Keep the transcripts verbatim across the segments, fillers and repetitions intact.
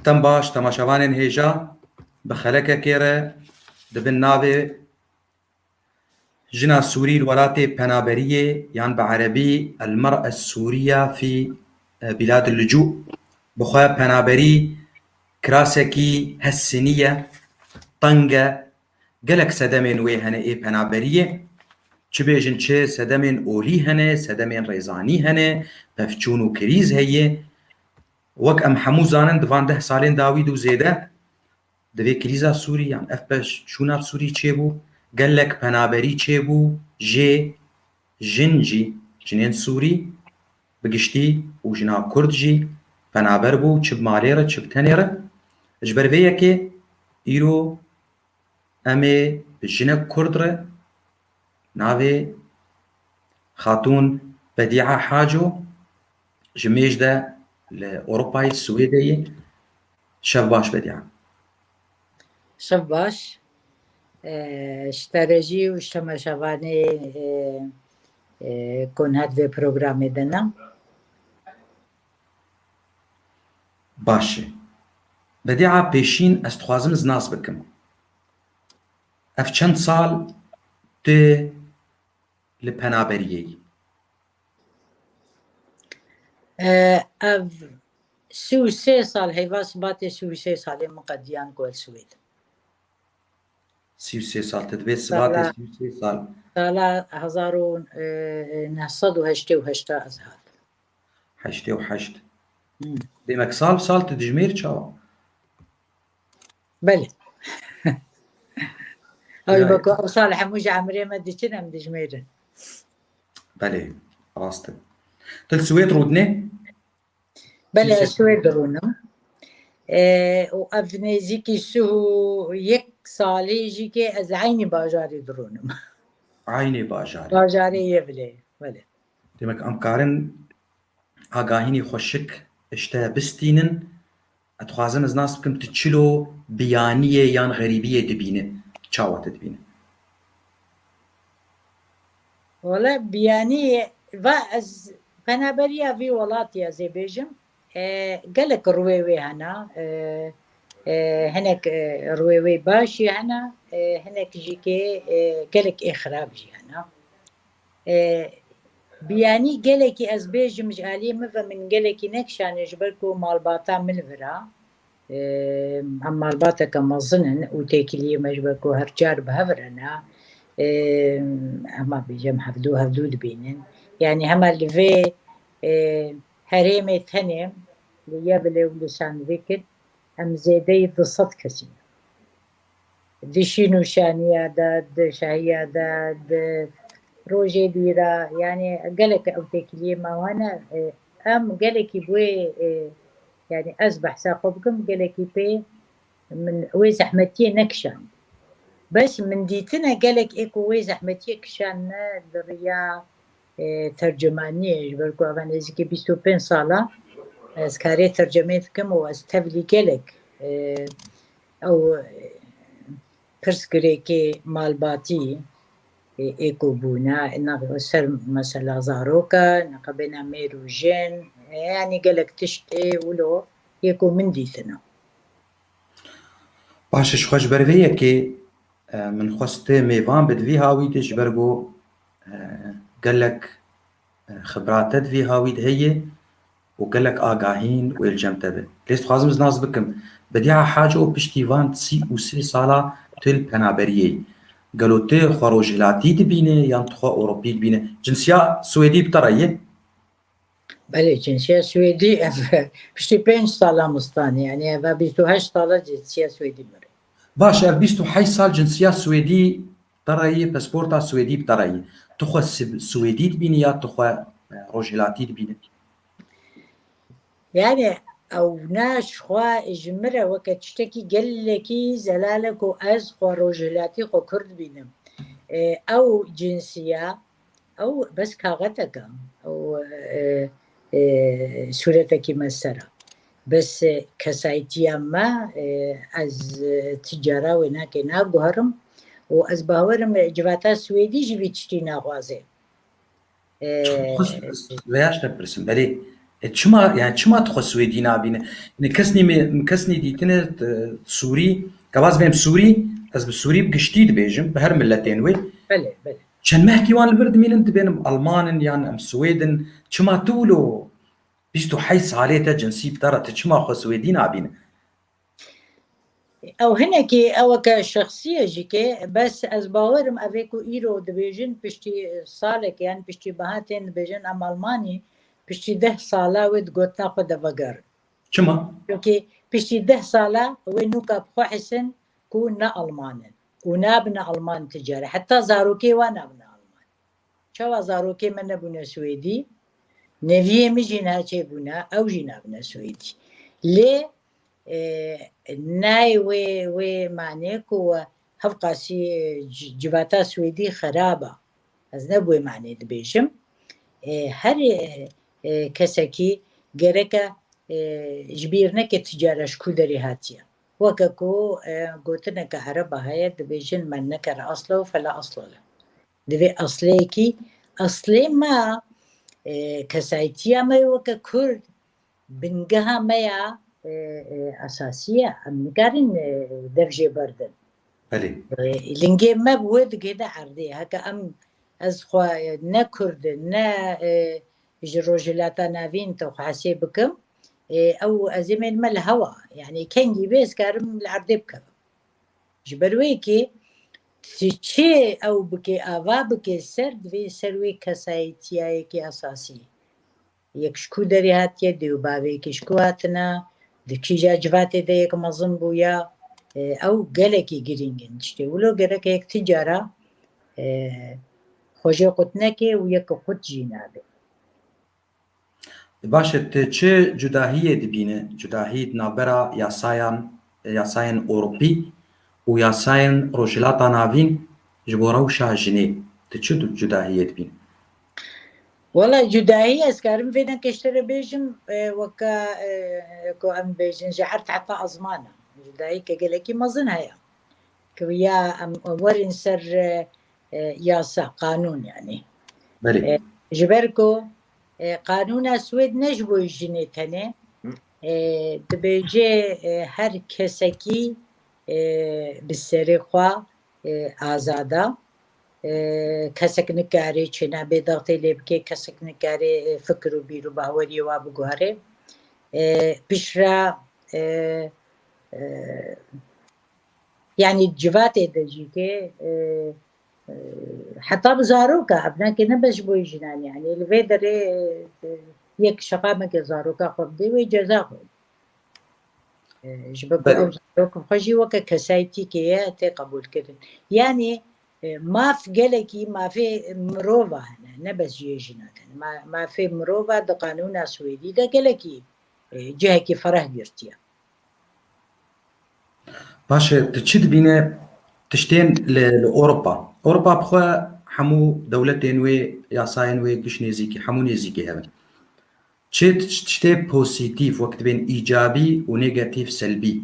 Dem baş, temaşevanên hêja, bi xelekekê re di bin navê Jina Sûrî li welatê penaberiyê yan bi erebî El-Mer'e Sûriya fî, e, Biladil Lucû, bi xwe penaberî kirasekî hesinî ye, teng e, gelek sedemên wê hene ê penaberiyê. Çi bêjin çi sedemên olî hene, sedemên rêzanî hene, pevçûn û krîz heye. Wek em hemû zanin, di van deh salên dawî de û zêde, di vê krîza Sûrî yan ev pevçûna bi Sûrî çêbû, gelek penaberî çêbû, jê jin jî, jinên Sûrî bi giştî û jina Kurd jî penaber bû, çi bi malê re, çi bi tenê re. Ji ber vê yekê îro em ê bi jinek Kurd re navê Xatûn Bedîa Haco ji Mêj de li Ewropayê, Swêdeyê. Şev baş Bedîa. Şev baş. E, ji te re jî û ji temaşevanê, e, e, ku niha di vê programê de ne. Baş e. Bedîa, pêşîn ez dixwazim ez nas bikim. Ev çend sal tu li penaberiyê yî? E, ev sî û sê sal, heyva Sibatê sî û sê salê min qediyan ku ez Swêd. Sî û sê sal, te dibê Sibatê sî û sê sal. Sala hezar û neh sed û heştê û heşt ez hat. Heştê û heşt. Hmm. Demek sal bi sal tu dijmêr çawa? Belê. Ew ji bo ku ew sal hemû ji emrê me diçin, em dijmêrin. Belê, rast e. Tu li Swêd rûdinê? Belê, ez Swêd rûnim. E, û ev nêzîkî sih û yek salê jî ke ez li eynî bajarê dirûnim. Eynî bajarê. Bajarê Yevlê, belê. Demek em karin agahînî xweşik ji te bistînin. Ez dixwazim ez nas bikim, tu çilo biyaniyê yan xerîbiyê dibîne? Çawa tu dibîne? Wala biyaniyê, va ez penaberiya vî welatî ez ê bêjim. E, gelek rûyê wê hene. E, e, hinek, e, rûyê wê baş jî hene. E, hinek jî ke, e, gelek ê xirab jî hene. E, biyanî gelekî ez bêjim ji aliyê min ve min gelekî nekişane ji ber ku malbata min li vir a. E, em malbateke mezin in û têkiliyê me ji ber ku her çar bi hev re ne. E, hema bêjim hevdû hevdû dibînin. Yanî hema li vê, e, herêmê tenê li Yebilê û li Sandvikir em zêdeyî du sed kesî ne. Di şînûşaniya de, di şahiya de, di rojê bîra, yanî gelek ew têkiliyê me wane, e, em gelekî bi wê, e, yanî ez behsa xwe bikim, gelekî pê min wê zehmetiyê nekişand. Bes min dîtine gelek ê ku wê zehmetiyê kişandine di riya e, tercemaniyê, ji ber ku eva nêzîkî bîst û pênc sala ez karê tercemê dikim û ez tevlî gelek, e, ew, e, pirsgirêkê malbatî, e, ê ku bûne, ne ser mesela zaroka, neqebêna mêr û jin, e, yanî gelek tişt ê wilo yê ku min dîtine. Baş e, ji xwe ji ber vê yekê, e, min xwest mêvan bi di vî hawî de, ji ber ku, e, gelek, e, xibra te di vî hawî de heye û gelek agahîn wê li cem te be. Lê ez dixwazim ez nas bikim, Bedîa Haco, piştî van sî û sê sala tu li penaberiyê yî. Gelo tu xwe rojhilatî dibîne yan tu xwe Ewropî dibîne? Cinsiya Swêdî bi te re ye? Belê, cinsiya Swêdî ev piştî pênc sala min stanî, yanî ev bîst û heşt sala cinsiya Swêdî min re. Baş, ev bîst û heşt sal cinsiya Swêdî te re yê, pasporta Swêdî bi te re yê. Tu xwe si-, Swêdî dibînî ya tu xwe, e, rojhilatî dibînî? Yanî ewna ji xwe ji min re weke tiştekî gelekî zelal e ku ez xwe rojhilatî, xwe Kurd bînim. E, ew cinsiya Ew bes kaxeteke, ew, e, e, sûretekî me ser e. Bes, e, kesayetiya me, e, ez, e, ti cara wênakê naguherim û ez bawerim, e, civata Swêdî jî vî tiştî naxwaze. E, Xwest vêya ji te bipirsim, belê, E, çima, yani çima tu xwe Swêdî nabîne? Yani kesnî me, kesnî dîtine, e, Sûrî, kevaz bêm Sûrî, ez bi Sûrî bi giştî dibêjim, bi her milletên wê. Belê, belê. Çend mehkî wan li vir dimînin, dibênim Alman in yan em Swêd in. Çima tu wilo bîst û heyt salê te cinsî bi te re, tu çima xwe Swêdî nabîne? Ew hinekî eweke şexsî ye jî ke, bes ez bawerim evê ku îro dibêjin piştî salek, yani piştî biha tên dibêjin em Almanî, piştî deh sala wê di gotina xwe de vegerin. Çima? Çunkî piştî deh sala wê nûka bi xwe hisin ku ne Alman in û nabine Alman ti care. Heta zarokê wan nabine Alman. Çawa zarokê me nebûne Swêdî? Neviyê min jî niha çêbûne, ew jî nabine Swêdî. Lê, e, nayê wê, wê manê ku hevqasî, e, ci-, civata Swêdî xerab e. Ez ne bi wê manê dibêjim. E, her, e, e, kesekî gereke, e, ji bîr neke ti cara ji ku derê hatiye. Weke ku, e, gotineke ereba heye, dibêjin: "Men nekere asla û fela asla le." Divê esleyekî, eslê me, e, kesayetiya me weke Kurd, bingeha me ya, e, e, esasî ye. Em nikarin, e, dev jê berdin. Belê. E, lingê me bi wê digihîne erdê. Heke em, ez xwe, e, ne Kurd, ne, e, ji Rojhilata Navîn te xwe hesê bikim, e, ew ezê mêrime li hewa. Yani kengî bê ez karim li erdê bikevim. Ji ber wê yekê tu çi ew bikê, ava bikê ser, divê ser wê kesayetiyayekî esasî. Yek ji ku derê hatiye, dê û bavê yekê ji ku hatine, di kîja civatê de yek mezin bûya, e, ew gelekî girîng in tiştê. Wilo gereke yek ti cara, e, xwe jê qut neke û yek qut jî nabe. Baş e, tu çi cudahiyê dibîne? Cudahî di navbera yasayan, yasayên Ewropî û yasayên Rojhilata Navîn ji bo rewşa jinê. Tu çi du-, cudahiyê dibîne? Wela cudahî ez karim vê neke ji te re bêjim, e, weke, e, ku em bêjin ji erd heta ezman e. Cudahîke gelekî mezin heye. Ku ya em werin ser, e, e, yasa, qanûn yani. Belê. E, ji ber ku, e, qanûna Swêd ne ji bo jinê tenê, e, dibêje, e, her kesekî, e, bi serê xwe, e, azad e. E, kesek nikare çêna bê daxtê lê bike, kesek nikare, e, fikir û bîr û baweriyê wa biguhere. E, piştre, e, e, yani civatê de jî ke, e, e, heta bi zaroka, ev nake ne bes ji bo jinan, yani li vê derê, e, yek şeqameke zaroka xwe bidê, wê ceza xwe. E, ji ber ku Belê. Ew zarok xwe jî weke kesayetîkê ye, tê qebûlkirin. Yani, e, maf gelekî mafê mirova hene, ne bes jiyê jinan hene. Ma-, mafê mirova di qanûna Swêdî de gelekî, e, cihekî fereh girtiye. Baş e, tu çi dibîne tiştên li, li Ewropa? Ewropa bi xwe hemû dewletên wê, yasayên wê giş nêzîkî, hemû nêzîkî hev in. Çi tiş-, tiştê pozîtîf, wek dibên îcabî û negatîf, selbî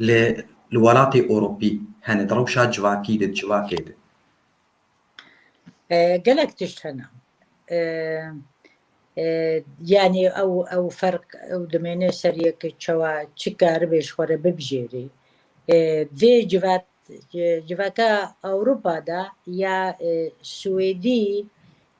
li, li welatê Ewropî hene, di rewşa civakî de, di civakê de? E, gelek tişt hene. E, e, yani ew, ew ferq, ew dimêne ser yek çawa çi karibê ji xwe re bibijêrî. E, vê civat, e, civaka Ewropa de ya, e, Swêdî,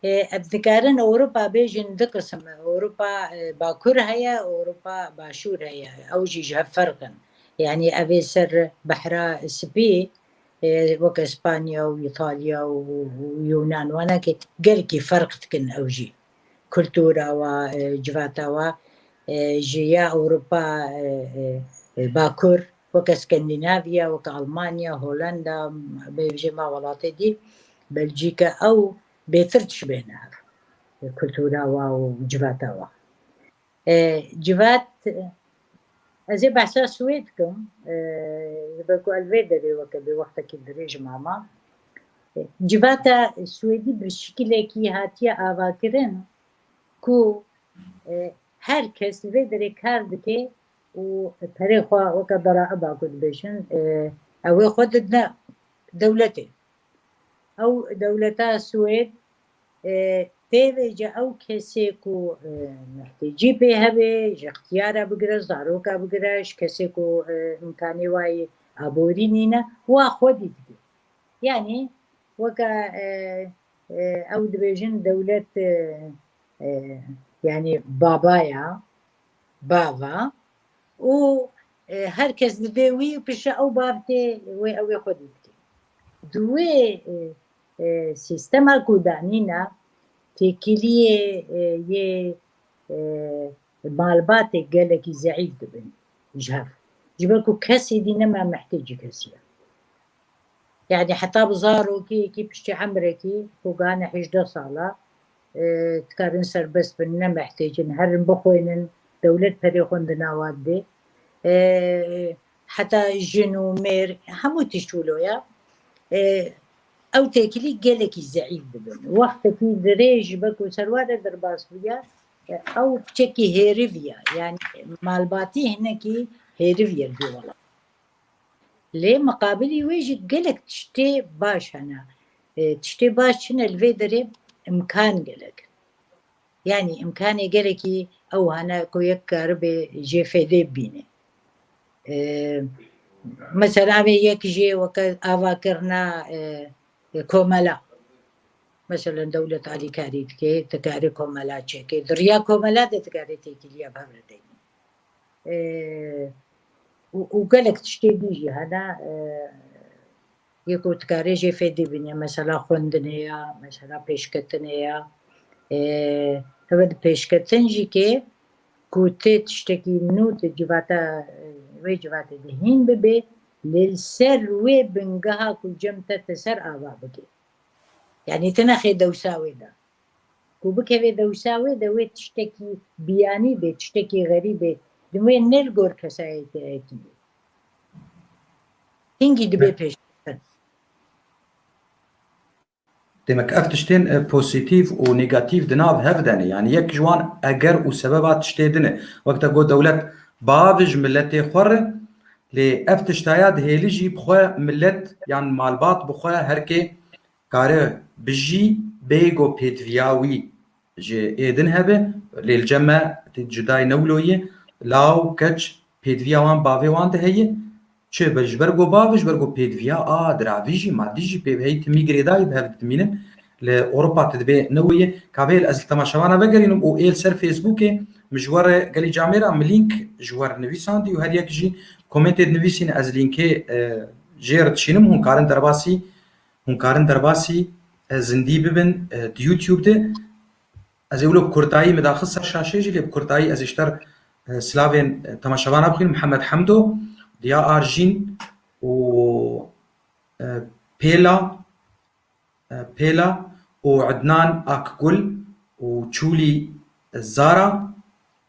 e, em dikarin Ewropa bêjin du qisim. Ewropa, e, Bakur heye, Ewropa Başûr heye. Ew jî ji hev ferq in. Yani ev ê ser Behra Spî, e, weke Spanya û Îtalya û, û Yûnan, wana ke gelkî ferq dikin ew jî. Kultura wa, e, civata wa, e, ji ya Ewropa, e, e, e, Bakur, weke Skandinavya, weke Almanya, Holanda, bêjê ma welatê dî, Belcîka, ew bêtir dişibêne hev. E, kultura wa û civata wa. E, civat, ez ê behsa Swêd kim, e, ji ber ku ez vê derê weke bê wextekî dirêj mama. E, civata Swêdî bi şikilekî hatiye avakirin ku, e, her kes li vê derê kar dike û perê xwe weke deraiba ku dibêjin, e, ew ê xwe didine dewletê. Ew dewleta Swêd, e, Tê vêce ew kesê ku, e, mihtêcî pê hebe, ji ixtiyara bigire, zaroka bigire, ji kesê ku, e, imkanê wayê aborî nîne, wa xwedî dike. Yanî weke, e, e, ew dibêjin dewlet, e, e, yanî babaya, bava û, e, her kes divê wî pişe ew bav tê wê ew ê xwedî dike. Di wê, e, e, sîstema ku danîne têkiliyê, e, yê, e, malbatê gelekî zeîf dibin ji hev. Ji ber ku kesê dî nema mihtêcî kesî ye. Yanî heta bi zarokê yekî piştî emrekî ku gane hejdeh sala, e, dikarin serbest bin, ne mihtêc in, herin bixwînin, dewlet perê xwendina wan dê. E, heta jin û mêr, hemû tişt wilo ye. E, ew têkilî gelekî zeîf dibin. Wextekî dirêj be ku serware derbas bûye, e, ew piçekî hêriv ye. Yanî malbatî hinekî hêriv ye di welat. Lê miqabilî wê jî gelek tiştê baş hene. E, tiştê baş çi ne li vê derê? Imkan gelek. Yanî imkanê gelekî ew hene ku yek karibe jê fêdê bibîne. E, mesela vê yek jê weke avakirina, e, e, komela. Mesela dewlet alîkarî dike, dikare komela çêke. Di riya komela de dikare têkiliya bi hev re deyne. E, û, û gelek tiştê dî jî hene, e, yê ku dikare jê fêdî bîne, mesela xwendinê ya, mesela pêşketinê ya. E, ev di pêşketin jî ke ku tê tiştekî nû di civata, e, wê civatê de hîn bibe, lê li ser wê bingeha ku cem te te ser ava bike. Yanî tu nexê dewsa wê de. Ku bikeve dewsa wê de wê tiştekî biyanî bê, tiştekî xerîb bê. Di wê ne li gor kesayetiyekî bê. Hingî dibe pêş. Demek ev tiştên, e, pozîtîf û negatîf di nav hev de ne. Yanî yek ji wan eger û sebeba tiştê din e. Wek te got dewlet bav ji miletê xwe re, lê ev tiştaya dihêli jî bi xwe milet yan malbat bi xwe her kê kare bijî bêgo pêdiviya wî ji êdin hebe, lê li cem me tê cudayî ne wilo ye, law, keç, pêdiviya wan bavê wan de heye, çi be ji ber ku bav e, ji ber ku pêdiviya a diravî jî, madî jî pê heyî timî girêdayî bi hev ditimînin. Li Ewropa tu dibê ne wê ye. Ka vê ez li temaşevana vegerînim û ê li ser Facebookê min ji we re gelî camêra min lînk ji we re nivîsandî û her yek jî komentê dinivîsîne ez lînkê, e, jê re dişînim, hûn karin derbasî, hûn karin derbasî, e, zindî bibin, e, di YouTube de. Ez ê wilo bi kurtayî min daxist ser şaşê jî, lê bi kurtayî ez ê ji te re, e, silavên, e, temaşevana bixwînim. Mihemed Hemdo, Diya Arjîn û, e, Pêla, e, Pêla û Ednan Akgul û Çûlî Zara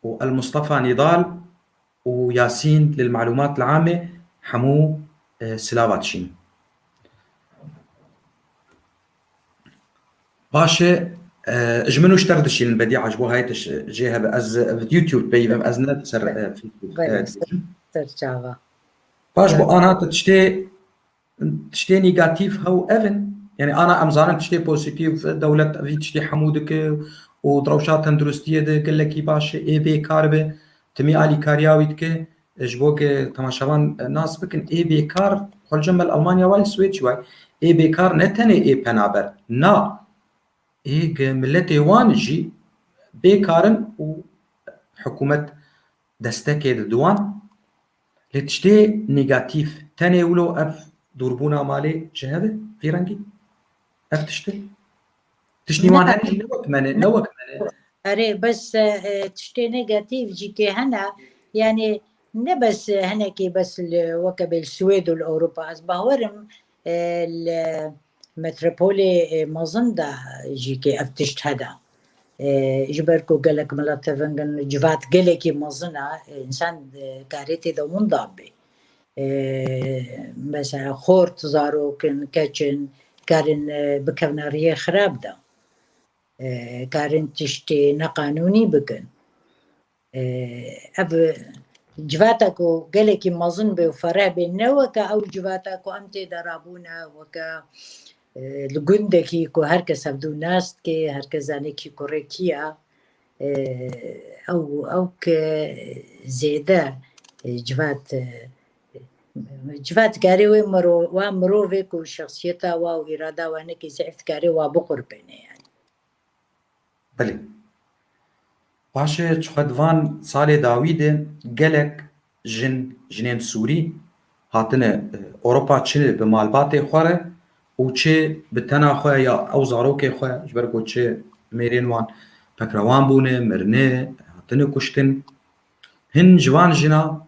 û El Mustafa Nîdal û Yasîn lil malûmat el amê hemû, e, silava dişînin. Baş e, e, ji min û ji te re dişînin Bedîa ji bo hayê te jê hebe. Ez, e, YouTube peyivim, ez ne ser, e, Facebook, e, Belê, ser, dibêjim. Ser çava. Baş bo ana tu tiştê, tiştê negatîf hew ev in. Yani ana em zanin tiştê pozîtîf, dewlet vî tiştê hemû dike û di rewşa tenduristiyê de gelekî baş e, ê bêkar be, timî alîkariya wî dike. Ji bo ke temaşevan nas bikin, ê bêkar, xwe li cem me li Almanya wayî, Swêd jî wayî, ê bêkar ne tenê ê penaber, na, ê ge miletê wan jî bêkar in û hikûmet destekê dide wan. Lê tiştê negatîf, tenê wilo ev dûrbûna malê ji hev e, vî rengî? Ev tişt e? Tiştî wan hene jî ne wek me ne, ne wek me ne. Erê, bes, e, e, tiştê negatîf jî kê hene, yani ne bes, e, hinekî bes li, weke bê li Swêd û li Ewropa. Ez bawerim, e, li metropolê, e, mezin de jî kê ev tişt hene. E, ji ber ku gelek milet teveng in, civat gelekî mezin e, e, însan, e, karê tê de winda bê. E, mesela xort, zarok in, keç in, karin, e, bikevne riyê xirab de. E, karin tiştê neqanûnî bikin. E, ev civata ku gelekî mezin bê û fereh bê, ne weke ew civata ku em tê de rabûne, weke e, li gundekî ku her kes hevdû nas dike, her kes zane kî kurê kî ya, e, ew, ew ke zêde, e, civat, e, civat dikarê wê miro-, wa mirovê ku şexsiyeta wa û îrada wa hinekî zeîf dikarê wa biqurbêne yani. Belê. Paşê çi xwe di van salê dawî de gelek jin, jinên Sûrî hatine, e, Ewropa, çi bi malbatê xwe re û çi bi tena xwe ya ew zarokê xwe, ji ber ku çi mêrên wan pekrewan bûne, mirine, hatine kuştin. Hin ji van jina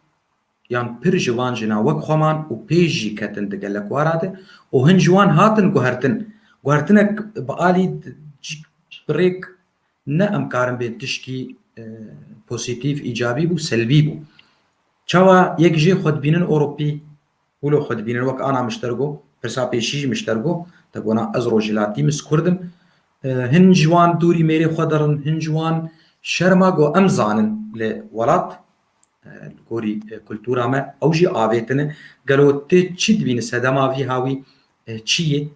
yan pir ji van jina wek xwe man û pêş jî ketin di gelek wara de û hin ji wan hatin guhertin. Guhertinek bi alî, bi rêk ne em karin bên tişkî, e, pozîtîf, îcabî bû, selbî bû. Çawa yek jê xwe dibînin Ewropî, wilo xwe dibînin wek ana min ji te re got, pirsa pêşî jî min ji te re got, te got na ez rojhilatî, min kurd im. E, hin ji wan dûrî mêrê xwe dirin, hin ji wan şerma got em zanin li welat, e, li gorî, e, kultura me, ew jî avêtine. Gelo tu çi dibînî sedema vî hawî, e, çi ye?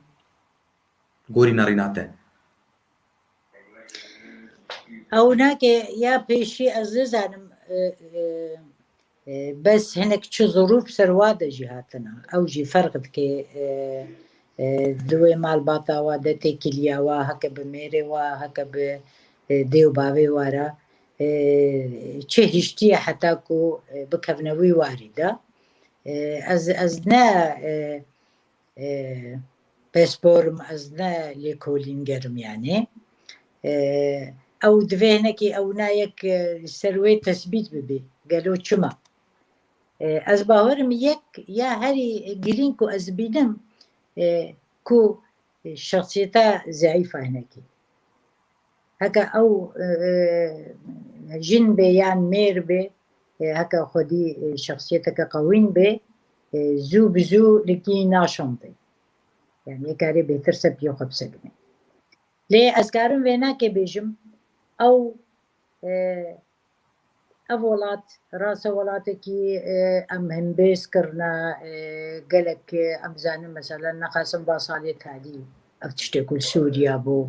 Gorî nerîna te. Ew nake ya pêşî ez nizanim, e, e, e, bes hinek çi zirûf ser wa de jî hatine. Ew jî ferq dike, e, e, di wê malbata wa de têkiliya wa, heke bi mêrê wa, heke bi, e, dê û bavê wa re, e, çi hiştiye heta ku, e, bikevne wî warî de. E, ez, ez ne, e, e, pesporim, ez ne lêkolîngerim yani. E, ew divê hinekî ew na yek, e, ser wê tesbît bibe. Gelo çima? E, ez bawerim yek ya herî girîng ku ez bînim, e, ku şexsiyeta zeîf e hinekî. Heke ew, e, e, jin be yan mêr be, e, heke xwedî, e, şexsiyeteke qewîn be, e, zû bi zû li kî naşon be. Yani yê karê bêtir ser piyê xwe bisekine. Lê ez karim vê nake bêjim, ew, e, ev welat, rast e welatekî, e, em hembêz kirine, e, gelek, e, em zanin mesela nexasim va salê talî, ev tiştê ku li Sûriya bû,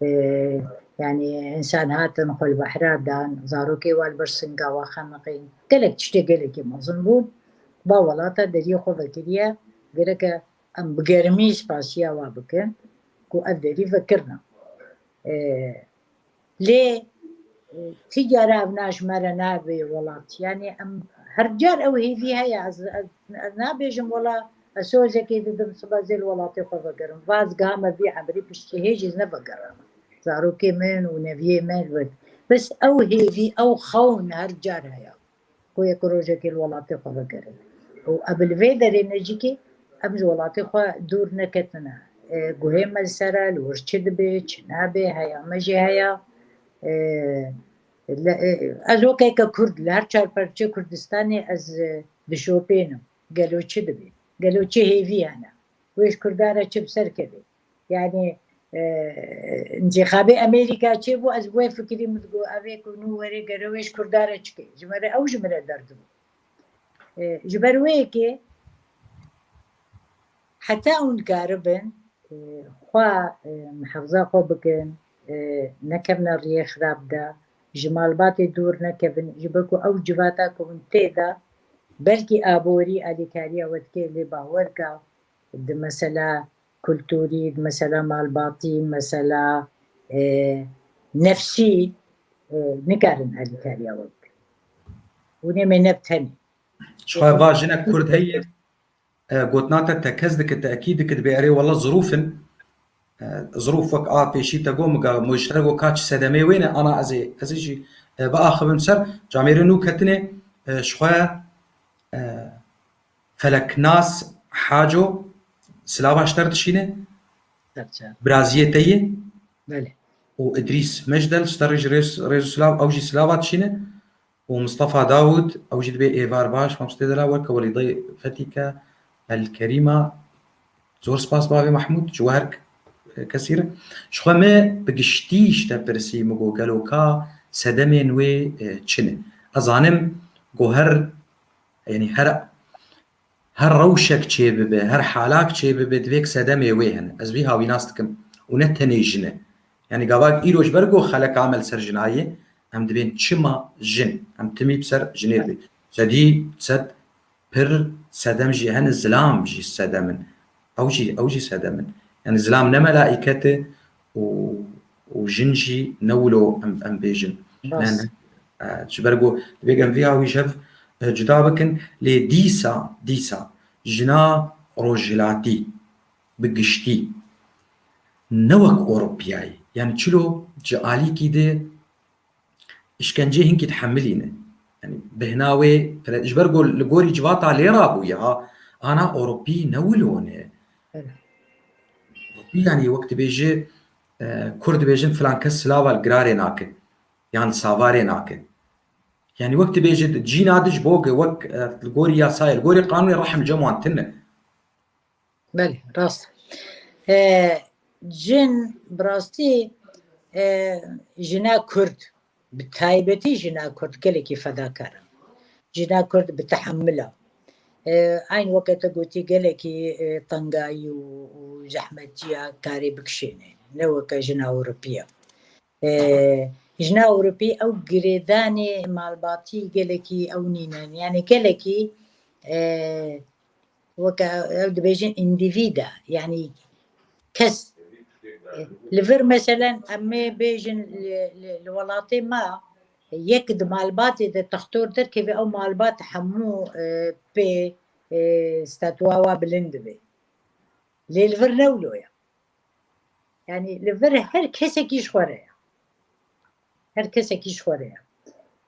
e, yani însan hatin xwe li behra dan, zarokê wa li ber singa wa xeniqîn, gelek tiştê gelekî mezin bû. Va welata deriyê xwe vekiriye, gereke em bi germî spasiya wa bikin ku ev derî vekirine. E, lê, e, ti cara ev na ji me re nabe welat. Yani em her car ew hêvî heye. Ez, ez, ez nabêjim wela ez sozekê didim sibe zê li welatê xwe vegerim. Vaz giha me vî emrî piştî hê jî ez nevegerama. Zarokê min û neviyê min wek. Bes ew hêvî, ew xewn her car heye. Ku yek rojekê li welatê xwe vegerin. Û ev li vê derê necikê em ji welatê xwe dûr neketine. E, guhê me li ser e, li wir çi dibe, çi nabe, heya me jî heya. E, le-, e, ez wekeke Kurd, li her çar perçê Kurdistanê ez, e, dişopênim. Gelo çi dibe? Gelo çi hêvî hene? Wê ji Kurdan re çi bi ser keve? Yani, e, întîxabê Amerîka çêbû, ez bi wê fikirî min digot, ev ê ku nû were gere wê ji Kurdan re çi ke? Ji me re, ew ji min re derdibû. E, ji ber wê yekê heta hûn dikaribin, e, xwe, e, mihafza xwe bikin, e, nekevne riyê xirab de, ji malbatê dûr nekevin, ji ber ku ew civata ku hûn tê de, belkî aborî alîkariya we dike, lê bawer ke di mesela kulturî, di mesela malbatî, mesela, e, nefsî, e, nikarin alîkariya we bikin. Hûn ê mêne bi tenê. Ji xwe va jinek Kurd heye, e, gotina te tekez dike, teekîd dike, dibê erê wela zirûf in. E, zirûf wek a pêşî te got, min ga mujtero ka çi sedemê wê ne, ana ez ê, ez ê jî, e, biaxivim ser. Camêrê nû ketine, e, ji xwe, e, Feleknas Haco, silava ji te re dişîne. Serçe. Biraziyê te yê. Belê. Û Idrîs Mejdel, ji te re jî rêz, rêz û silav, ew jî silava dişîne. Û Mistefa Dawûd, ew jî dibê êvar baş, mamostê Dela, weke welîdeyê Fetîke El Kerîma. Zor spas bavê Mehmûd, ji we her k-, kesî re. Ji xwe me bi giştî ji te pirsî, min got, gelo ka sedemên wê, e, çi ne? Ez zanim ku her, yanî her, her rewşek çêbibe, her halak çêbibe, divê sedemê wê hene. Ez vî hawî nas dikim. Û ne tenê jin e. Yani gava îro ji ber ku xeleka me li ser jina ye, em dibên çima jin? Em timî bi ser jinê dibê. Sedî sed pir sedem jî hene, zilam jî sedem in. Ew jî, ew jî sedem in. Yani zilam ne melaiket e û, û jin jî ne wilo em, em bêjin. Ne, Rast. ne. E, ji ber ku divê em vî hawî ji hev, e, cuda bikin, lê dîsa, dîsa jina rojhilatî bi giştî ne wek Ewropiyayê. Yani çilo ji alîkî de îşkenceyê hinkî dihemilîne. Yani bihna wê pire-, ji ber ku li gorî civata lê rabûye ha, ana Ewropî ne wilo ne. Evet. Ewropî yani wek dibêje, e, Kurd dibêjin filan kes silava li girarê nake. Yan li savarê nake. Yani wek dibêje cîna di ji bo ge wek, e, li gorî yasayê, li gorî qanûnê rehm li cem wan tune. Belê, rast. E, jin bi rastî, e, jina Kurd, bi taybetî jina Kurd gelekî fedakar e. Jina Kurd bi tehemil e. E, eyn weke te gotî gelekî, e, tengayî û, û zehmetçiya karê bikişêne. Ne weke jina Ewropiya. E, jina Ewropî ew girêdanê malbatî gelekî ew nînin. Yani gelekî, e, weke ew dibêjin îndîvîd e, yani kes. Li vir meselen em ê bêjin li, li, li welatê me yek di malbatê de textor derkeve, ew malbat hemû, e, pê, e, statûa wa bilind dibe. Lê li vir ne wilo ye. Yani li vir her kesekî ji xwe re ye. Her kesekî ji xwe re ye.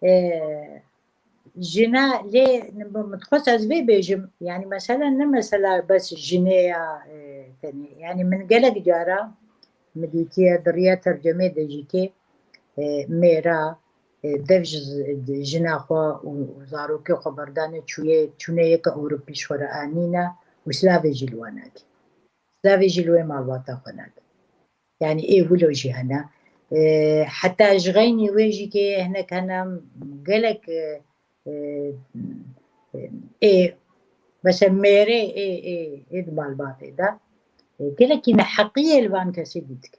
E, jina lê min dixwest ez vê bêjim, yani mesela ne mesela bes jinê ya, e, tenê. Yani min gelek cara min dîtiye di riya tercemê de jî kê, e, mêra, e, dev ji z-, jina xwe û, û zarokê xwe berdane çûye, çûne yeke Ewropî ji xwe re anîne û silavê jî li wan nake. Silavê jî li wê malbata xwe nake. Yani ê wilo jî hene. E, heta ji xeynî wê jî kê hinek hene gelek, e, e, ê, mesela mêrê ê, ê, ê di malbatê de, e, gelekî neheqiyê li van kesê dî dike.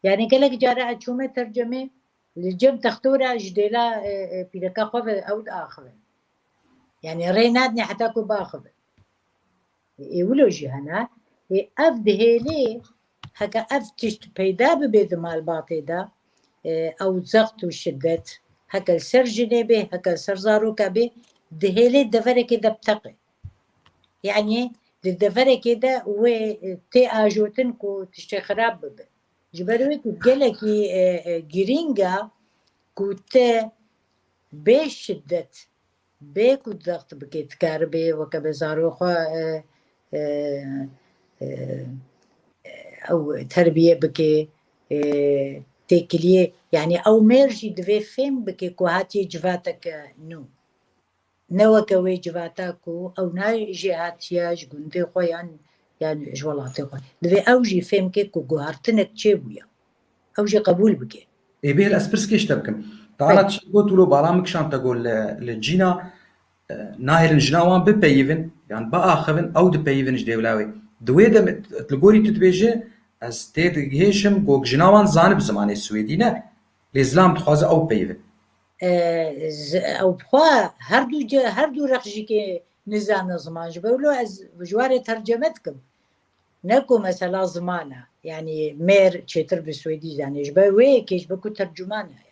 Yani gelek cara ez çûme tercemê, li cem textora ji dêla, e, e, pîreka xwe ve ew diaxivin. Yani rê nadinê heta ku biaxivin. Ê wilo jî hene. Ê ev dihêlê heke ev tişt peyda bibe di malbatê de, e, ew zext û şiddet, heke li ser jinê bê, heke li ser zaroka bê, dihêlê deverekê de biteqe. Yani di deverekê de wê, e, tê ajotin ku tiştê xirab bibe. Ji ber wê ku gelekî, e, e, girîng e ku te bê şiddet, bê ku zext bike, dikaribe weke be zarok xwe, e, e, e, ew terbiye bike, e, têkiliyê, yani ew mêr jî divê fêm bike ku hatiye civateke nû. Ne weke wê civata ku ew ne jêhatiya ji gundê xwe yan, yan ji welatê xwe. Divê ew jî fêm ke ku guhartinek çêbûye. Ew jî qebûl bike. Ê bêhil ez pirsgê ji te bikim. Tala tişt got wilo bala min kişand te got li, li cîna, e, nahêlin jina wan bipeyivin, yan biaxivin, ew dipeyivin ji dêwla wê. Di wê de li gorî tu dibêje, ez tê digihêşim, got jina wan zanib zimanê swêdî ne. Lê zilam dixwaze ew peyivin. E, z-, ew bi xwe her du ce-, her du rex jî kê nizane ziman. Ji ber wilo ez ji warê terceme dikim. Ne ku mesela ziman e. Yani mêr çêtir bi swêdî zane. Ji ber wê yekê ji ber ku tercuman heye.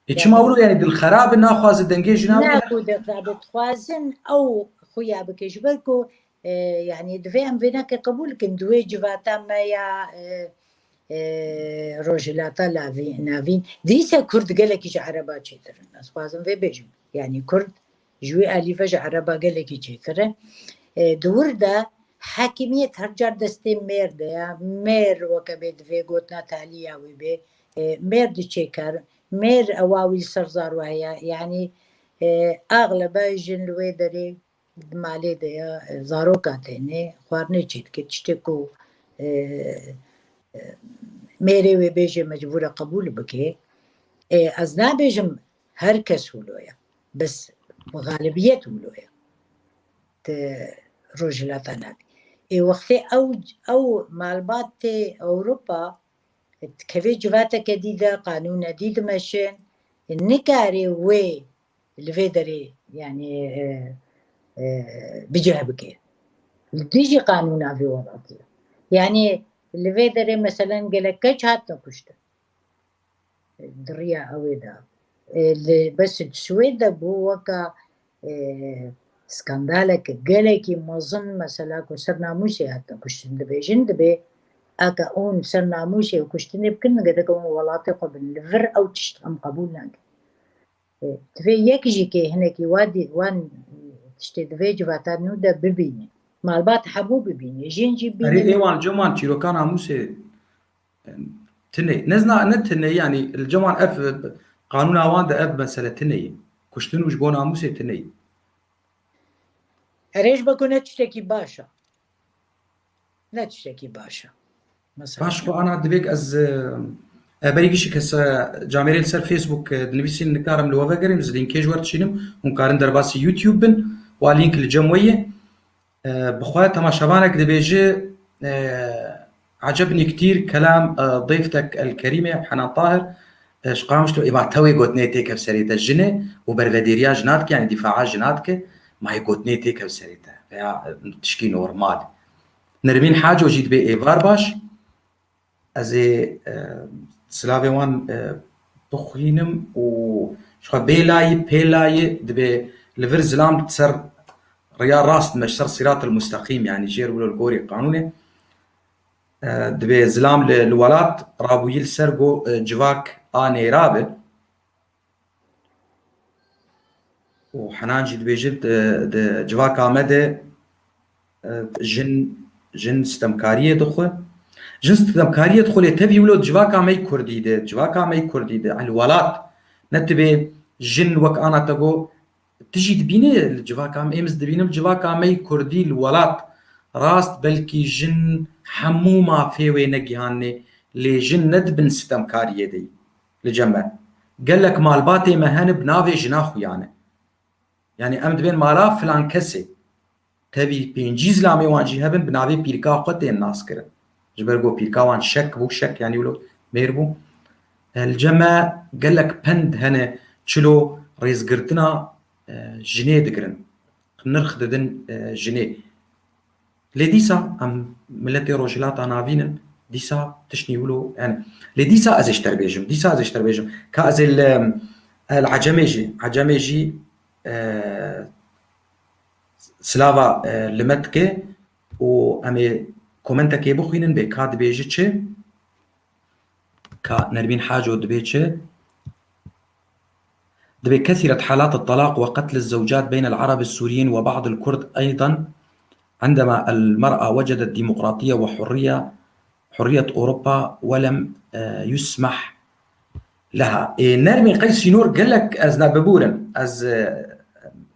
Ê çima wilo yani dil xerab e, naxwaze dengê jina wî ne? Ku dil xerab e, dixwazin ew xuya bike. Ji ber ku, e, yani divê em vêneke qebûl kin. Di wê civata me ya, e, e, Rojhilata Lavî-, Navîn. Dîse Kurd gelekî ji Ereba çêtir in. Ez xwazim vê bêjim. Yani Kurd ji wê alî ve ji Ereba gelekî çêtir e. E, di wir de hekimiyet her car destê mêr de ye. Mêr weke bê divê gotina talî ya wî bê. E, mêr diçê kar. Mêr ewa wî li ser zaro heye. Yani, e, axlebe jin li wê derê di malê de ya, e, zaroka têne, xwarinê çê dike, tiştê ku, e, e, mêrê wê bêje mecbûr e qebûl bike. E, ez nabêjim her kes wilo ye. Bes bi xalibiyet wilo ye. di Rojhilata Navî. Ê wextê ew, ew malbatê Ewropa dikeve civateke dî de, qanûne dî dimeşin, nikare wê li vê derê, yanî, e, e, bi cih bike. Li dijî qanûna vê welatî ye. Yanî li vê derê meselen gelek keç hatine kuştin. Di riya ewê de. E, li, bes di Swêd de bû weka, e, skandaleke gelekî mezin, mesela ku ser namûsê hatine kuştin. Dibêjin, dibê eke hûn ser namûsê û kuştinê bikin, gerek hûn welatê xwe bin. Li vir ew tişt em qebûl nakin. E, divê yek jî kê hinekî wa dî-, wan tiştê di vê civata nû de bibîne. Malbat hemû bibîne. Jin jî Erê bîne. Ê wan cem wan çîroka namûsê, em, tune. Ne zina, ne tune, yanî li cem wan ev, e, qanûna wan de ev mesele tune ye. Kuştin û ji bo namûsê tune ye. Erê ji bo ku ne tiştekî baş e. Ne tiştekî baş e. Mesela. Baş xwe ana divêk ez, e, e, berî gişik ez, e, camêrê li ser Facebook, e, dinivîsîn nikarim li we vegerîm, ez lînkê ji we dişînim, hûn karin derbasî YouTube bin, wa lînk li cem we ye. E, bi xwe temaşevanek dibêje, e, Ecebnî kitîr kelam, e, dêftek el Kerîmê Henan Tahir, e, ji Qamişlo, ê ma tewê gotinê têkev serê te jin e û bervedêriya jina dike, yanî dîfaa jina dike, ma yê gotinê têkev serê te. Veya, e, tişkî normal. Nermîn Haco jî dibê êvar baş. Ez ê, e, silavê wan, e, bixwînim û ji xwe bê layî, pê layî dibê li vir zilam ser riya rast me, ser sîratil musteqîm, yanî jêr wilo li gorî qanûnê. E, dibê zilam li, li welat rabûyî li ser go, e, civak a nêra be. Û Henan jî dibêje, di, di civaka me de, e, jin, jin sitemkariyê dixwe. Jin sitemkariyê dixwe, lê tevî wilo civaka me yê Kurdî de, civaka me yê Kurdî de, el welat, ne tibê jin wek ana te got, tu jî dibînî li civaka me, êm ez dibînim civaka me yê Kurdî li welat. Rast belkî jin hemû mafê wê negihanê, lê jin ne di bin sitemkariyê de yî. Li cem me. Gelek malbatê me hene bi navê jina xuya ne. Yanî em dibên mala filan kesê. Tevî pêncî zilamê wan jî hebin bi navê pîrka xwe tên naskirin. Ji ber ku pîrka wan şek bû, şek yanî wilo mêr bû. E, li cem me gelek pend hene çilo rêzgirtina, e, jinê digirin. Nirx didin, e, jinê. Lê dîsa em miletê Rojhilata Navîn in, dîsa tiştî wilo hene. Lê dîsa ez ê ji te re bêjim, dîsa ez ê ji te re bêjim. Ka ez ê li, el Ecemê jî, Ecemê jî, e, silava, e, li me dike û em ê komentekê bixwînin bê ka dibêje çi? Ka Nermîn Haco dibê çi? دبي كثرت حالات الطلاق وقتل الزوجات بين العرب السوريين وبعض الكرد أيضًا، عندما المرأة وجدت ديمقراطية وحرية، حرية أوروبا، ولم، آه، يسمح لها. Ê, Nermîn qey sînor gelek ez ne biborim. Ez, e,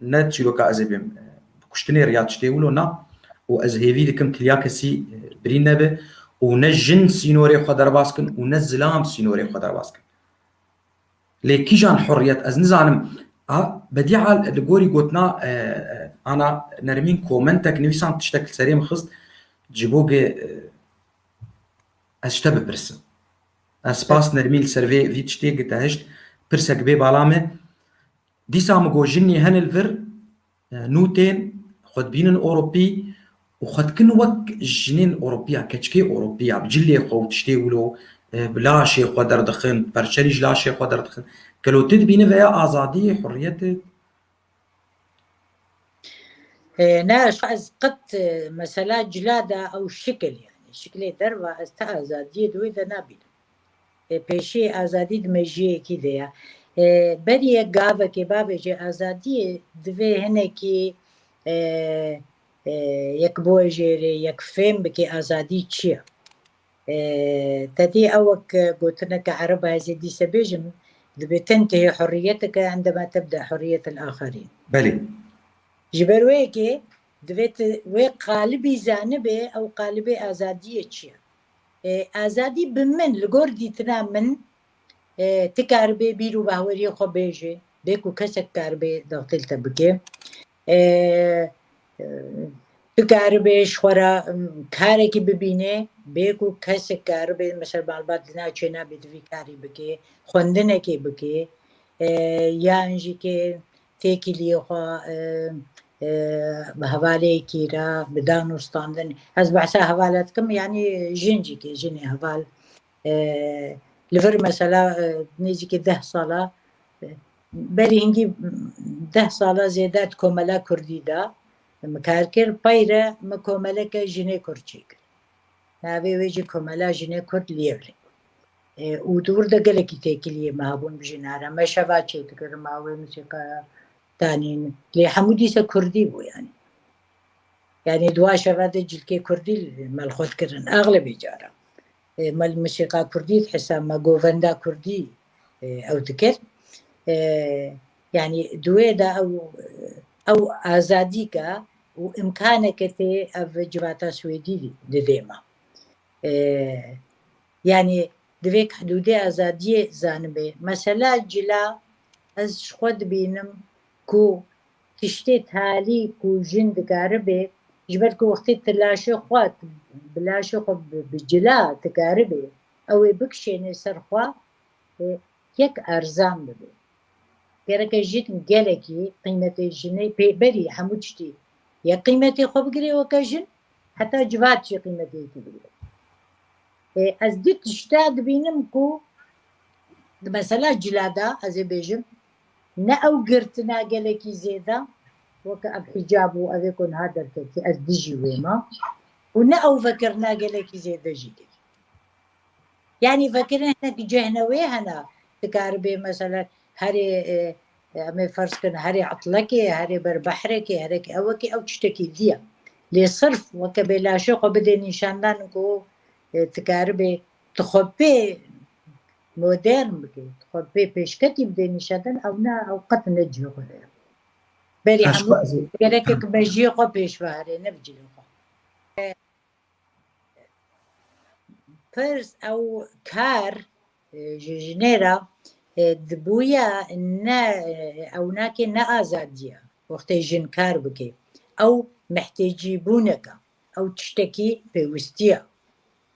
ne çîroka ez ê bêm, e, bi kuştinê riya tiştê wilo na. Û ez hêvî dikim kiliya kesî, e, birîn nebe. Û ne jin sînorê xwe derbas kin û ne zilam sînorê xwe derbas kin. Lê kîjan hurriyet? Ez nizanim. A, Bedîa li gorî gotina, e, e, ana Nermîn komentek nivîsan tiştek li serê min xist. Ji bo ge, e, ez ji te bipirsim. Ez spas Nermîn li ser vê, vî tiştê ge te hişt. Pirsek bê bala me. Dîsa min got jinî hene li vir, e, nû tên xwe dibînin Ewropî û xwe dikin wek jinên Ewropiya, keçikê Ewropiya, bi cilê xwe û tiştê wilo, e, bi laşê xwe derdixin, perçerî ji laşê xwe derdixin. Gelo tu dibînî veya azadiyê, hurriyetê? E, ne, ez qet, e, mesela cila da ew şikil, yani şikilê derva ez te azadiyê di wê de nabînim. E, pêşî azadî di mejiyekî de ye. E, berî yek gavekê bavêje azadiyê divê hinekî, e, e, yek biwejêrê, yek fêm bike azadî çi ye. E, te dî ew wek gotineke ereba ez ê dîse bêjim, dibê تنتهي حريتك عندما تبدأ حرية الآخرين. Belê. Ji ber wê yekê divê tu wê qalibî zanibê, ew qalibê azadiyê çi ye? E, azadî bi min, li gor dîtina min, e, tu karibê bîr û bahweriyê xwe bêjê, bê ku kesek karibê daxtê li te bike. E, e, tu karibe ji xwe re, em, karekî bibîne, bê ku kesek karibe, mesela malbat di nav çêna bê, divî karî bike, xwendinekê bike, e, yan jî ke têkiliyê xwe, e, e, bi hevaleyekî re, bi dan û standin. Ez behsa hevala dikim, yanî jin jî ke, jinê heval, e, li vir mesela, e, nêzîkî deh sala, e, berî hingî deh sala zêde di komela kurdî de min kar kir, peyre min komeleke jinê kurd çêkir. Navê wê jî Komela Jinê Kurd Liyevlê. E, û di wir de gelekî têkiliyê me hebûn bi jina re. Me şeva çêdikirin, ma wê musîqaya danîn. Lê hemû dîsa kurdî bû yani. Yani di wan şeva de cilkê kurdî me li xwe dikirin. Exlebê cara. E, me li musîqa kurdî dihesa, me govenda kurdî, e, ew dikir. E, yani di wê de ew, ew azadîka û imkaneke tê ev civata Swêdî didê me. E, yani divê hidûdê azadiyê zanibe. Mesela cila, ez ji xwe dibînim ku tiştê talî ku jin dikaribe, ji ber ku wextê tu laşê xwe, bi laşê xwe bi, bi cila dikaribe, ew ê bikişêne ser xwe, e, yek erzan bibe. Gereke jin gelekî qîmetê jinê pê berî hemû tiştî. Yek qîmetê xwe bigire weke jin, heta civat jî qîmetê yekî bigire. E, ez du tişta dibînim ku di mesela cila de, ez ê bêjim, ne ew girtina gelekî zêde, weke ev hicab û ev ê ku niha derketî, ez dijî wê me, û ne ew vekirina gelekî zêde jî kirî. Yani vekirin hinek cehne wê hene, dikaribê mesela herê, e, e, em ê ferz kin herê etlekê, herê ber behrekê, herekê ewekê ew tiştekî diye. Lê sirf weke bê laşê xwe bidê nîşandan ku, e, dikaribê tu xwe pê modern bikê, tu xwe pê pêşketî bidê nîşandan, ew ne, ew qet ne cihê xwe de ye. Berî hemû gereke ku mejiyê xwe pêş ve herê, ne bi cilê xwe. Pirs ew kar, e, ji jinê re, e, dibûya ne, e, ew nake ne azadiya. Wextê jin kar bike, ew mehtêcîbûneke, ew tiştekî pêwîstiya.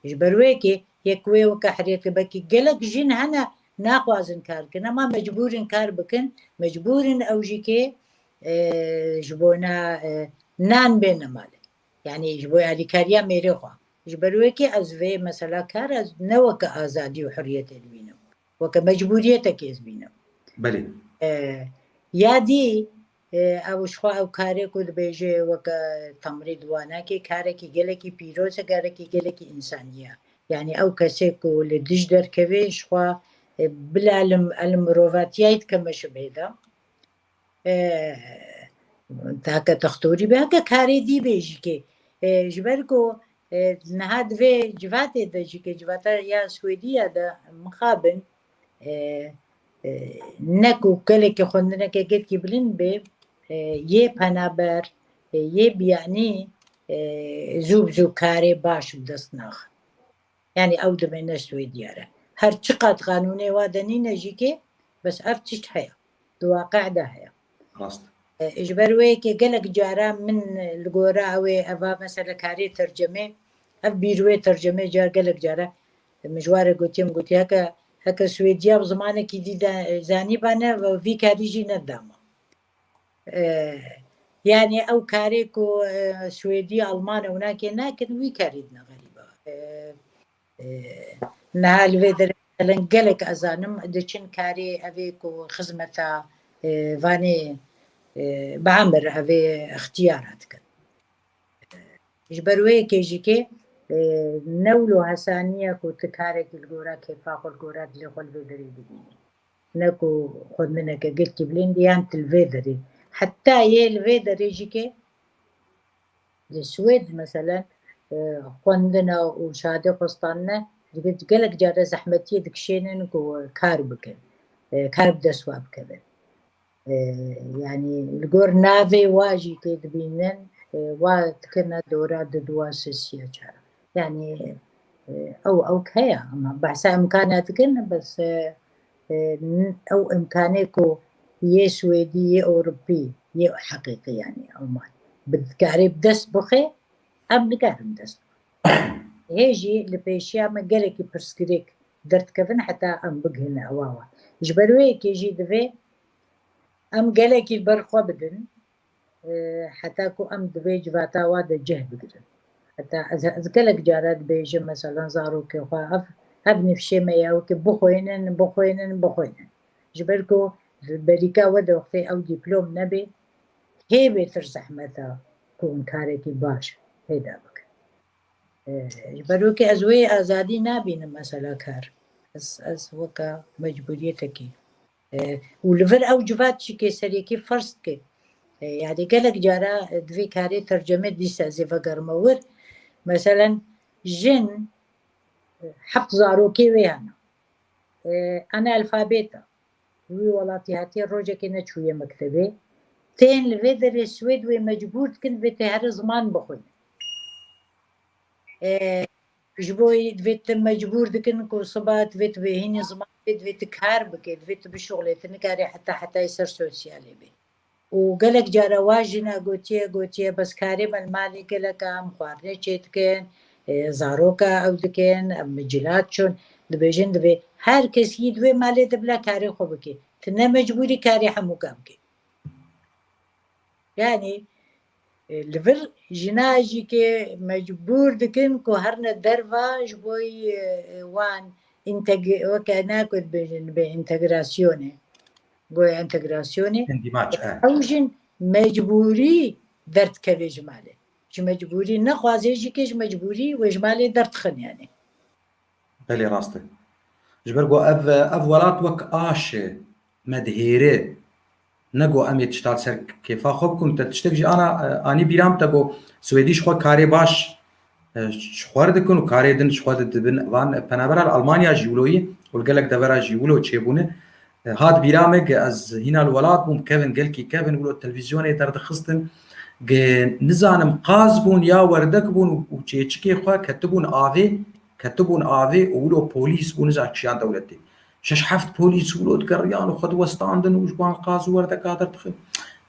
Ji ber wê yekê yek wê weke herêtê, belkî gelek jin hene naxwazin kar kin, ama mecbûr in kar bikin, mecbûr in ew jî kê, e, ji bona, e, nan bêne malê. Yani ji bo alîkariya mêrê xwe. Ji ber wê yekê ez vê mesela kar ez ne weke azadî û hurriyetê dibînim. Weke mecbûriyetekê ez bînim. Belê. E, ya dî, e, ew ji xwe ew karê ku dibêje weke Temrî Diwanakê karekî gelekî pîroz e, karekî gelekî însanî ye. Yani ew kesê ku li dij derkeve ji xwe, e, bila li, li mirovatiyayî dikeme şibhê de. E, heke textorî be, heke karê dî bê jî kê. E, ji ber ku, e, niha di vê civatê de jî kê, civata ya Swêdiya de mixabin, e, e, ne ku gelekî xwendineke gelkî bilind bê, e, yê penaber, e, yê biyanî, e, zû bi zû karê baş bi dest naxin. Yani ew dimêne Swêdiya re. Her çiqat qanûnê wa de nîne jî kê, bes ev tişt heye. Di waqe de heye. Rast. E, ji ber wê yekê gelek cara min li gora ew ê eva mesela karê tercemê, ev bîr wê tercemê car gelek cara min ji warê gotiye, min gotiye heke, heke Swêdiya bi zimanekî dî de, e, zanîbane ve vî karî jî nedama. E, yani ew karê ku, e, Swêdî, Alman û nakê nakin, wî karî dine xerîba. E, e, niha li vê derê, mesela gelek ez zanim, diçin karê evê ku xizmeta, e, vanê, e, bi emir evê ixtiyara dikin. Ji ber wê yekê jî kê, e, ne wilo hesaniye ku tu karekî li gora kêfa xwe, li gora dilê xwe li vê derê bibînî. Ne ku xwendineke gelkî bilind yan tu li vê derê. Heta yê li vê derê jî kê li Swêd meselen, e, xwendina û şadê xwestan ne, gelek care zehmetiyê dikişênin ku kar bikin. E, kar bi dest wa bikevin. E, yani li gor navê wa jî tê dibînin, e, wa dikirine dora di dua sisiya çara. Yani, e, ew, ew heye, ama behsa imkana dikin, bes, e, e, n-, ew imkanê ku yê Swêdî, yê Ewropî, yê heqîqî yani Alman. bi karê bi dest bixê, em nikarin dest bixin. Hê jî li pêşiya me gelekî pirsgirêk derdikevin heta em bigihine ewa we. Ji ber wê yekê jî divê em gelekî li ber xwe bidin, e, heta ku em di vê civata wa de cih bigirin. Heta ez, ez gelek cara dibêjim, mesela zarokê xwe, ev, ev nifşê me ye, wekî bixwînin, bixwînin, bixwînin. Ji ber ku li berîka we de wextê ew dîplom nebê, hê bêtir zehmet e ku hûn karekî baş pêda bikin. E, ji ber wekî ez wê azadî nabînim mesela kar. Ez, ez weke mecbûriyetekî. E, û li vir ew civat jî kê serîkî ferz dike. E, yani gelek cara, e, divê karê terceme dîsa ez ê vegerime wir. Meselen jin, e, heft zarokê wê hene. E, analfabet e. Wî welatî hatiye rojekê neçûye mektebê. Tên li vê derê Swêd wê mecbûr dikin vê tê here ziman bixwîne. E, ji bo divê te mecbûr dikin ku siba divê tu bêhînî ziman bê, divê tu kar bike, divê tu bişuxulê, tu nikarê heta hetayê ser sosyalê bê. Û gelek cara wa jina gotiye, gotiye, bes karê me li malê gelek em xwarinê çê dikin, e, zaroka ew dikin, em micilat çûn, dibêjin divê her kes yî di wê malê de bila karê xwe bike. Tu ne mecbûrî karê hemûka bike. Yani, e, li vir jina jî kê mecbûr dikin ku herine derva ji bo, e, wan integ-, weke ne ku dibêjin bi entegrasyonê. Goya entegrasyonê. Endîmaç, e. Ew jin mecbûrî derdikeve ji malê. Ji mecbûrî nexwazê jî kê ji mecbûrî wê ji malê derdixin yani. Belê rast e. Ji ber ku ev, ev welat wek aş e, me dihêre. Ne ku em ê tişta li ser kêfa xwe bikin. Te tiştek jî ana, e, anî bîra min, te ku Swêdî ji xwe karê baş, e, ji xwe re dikin û karê din ji xwe didibin. Van, e, penabera li Almanya jî wilo yî û li gelek devera jî wilo çêbûne. E, hat bîra me ge ez hîna li welat bûm, kevin, gelkî kevin, wilo televîzyonê derdixistin. Ge nizanim qaz bûn ya werdek bûn û, û çêçikê xwe ketibûn avê, ketibûn avê û wilo polîs û nizan kişiyan dewletê. Şeş heft polîs wilo digeriyan û xwe diwestandin û ji wan qaz û werdeka derdixin.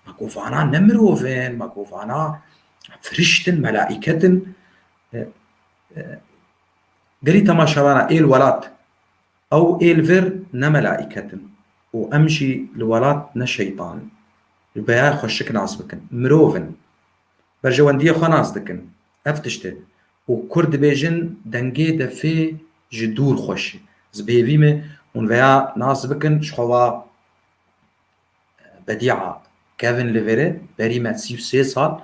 Me got vana ne mirov in, me got vana firişt in, melaîket in. E, e, gelî temaşevana ê li welat, ew ê li vir ne melaîket in û em jî li welat ne şeytan in. Ji beya xweşik nas bikin. Mirov in. Berjewendiyê xwe nas dikin. Ev tişt e. Û Kurd dibêjin dengê defê ji dûr xweş e. Ez bi hêvî me hûn veya nas bikin, ji xwe va bedîa kevin li vêrê, berî me sî û sê sal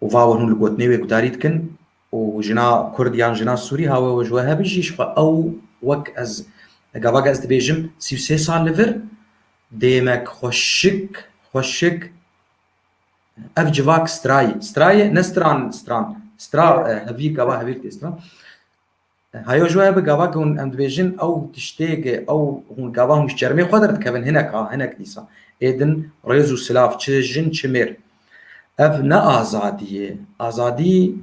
û va we hûn li gotinê wê gudarî dikin û jina Kurd yan jina Sûrî ha we ji we hebin jî ji xwe ew wek ez, gava ez dibêjim sî û sê sal li vir dê me xweşik, xweşik ev civak strayî, strayê ne stran, stran, stra, e, hevîr, gava hevîr tê stran. Hayo ji we bi gava ku hûn em dibêjin, ew tiştê ge, ew hûn gava hûn ji çermê xwe derdikevin, hinek ha, hinek dîsa. Ê din rêz û silav, çi jin, çi mêr. Ev ne azadî ye. Azadî,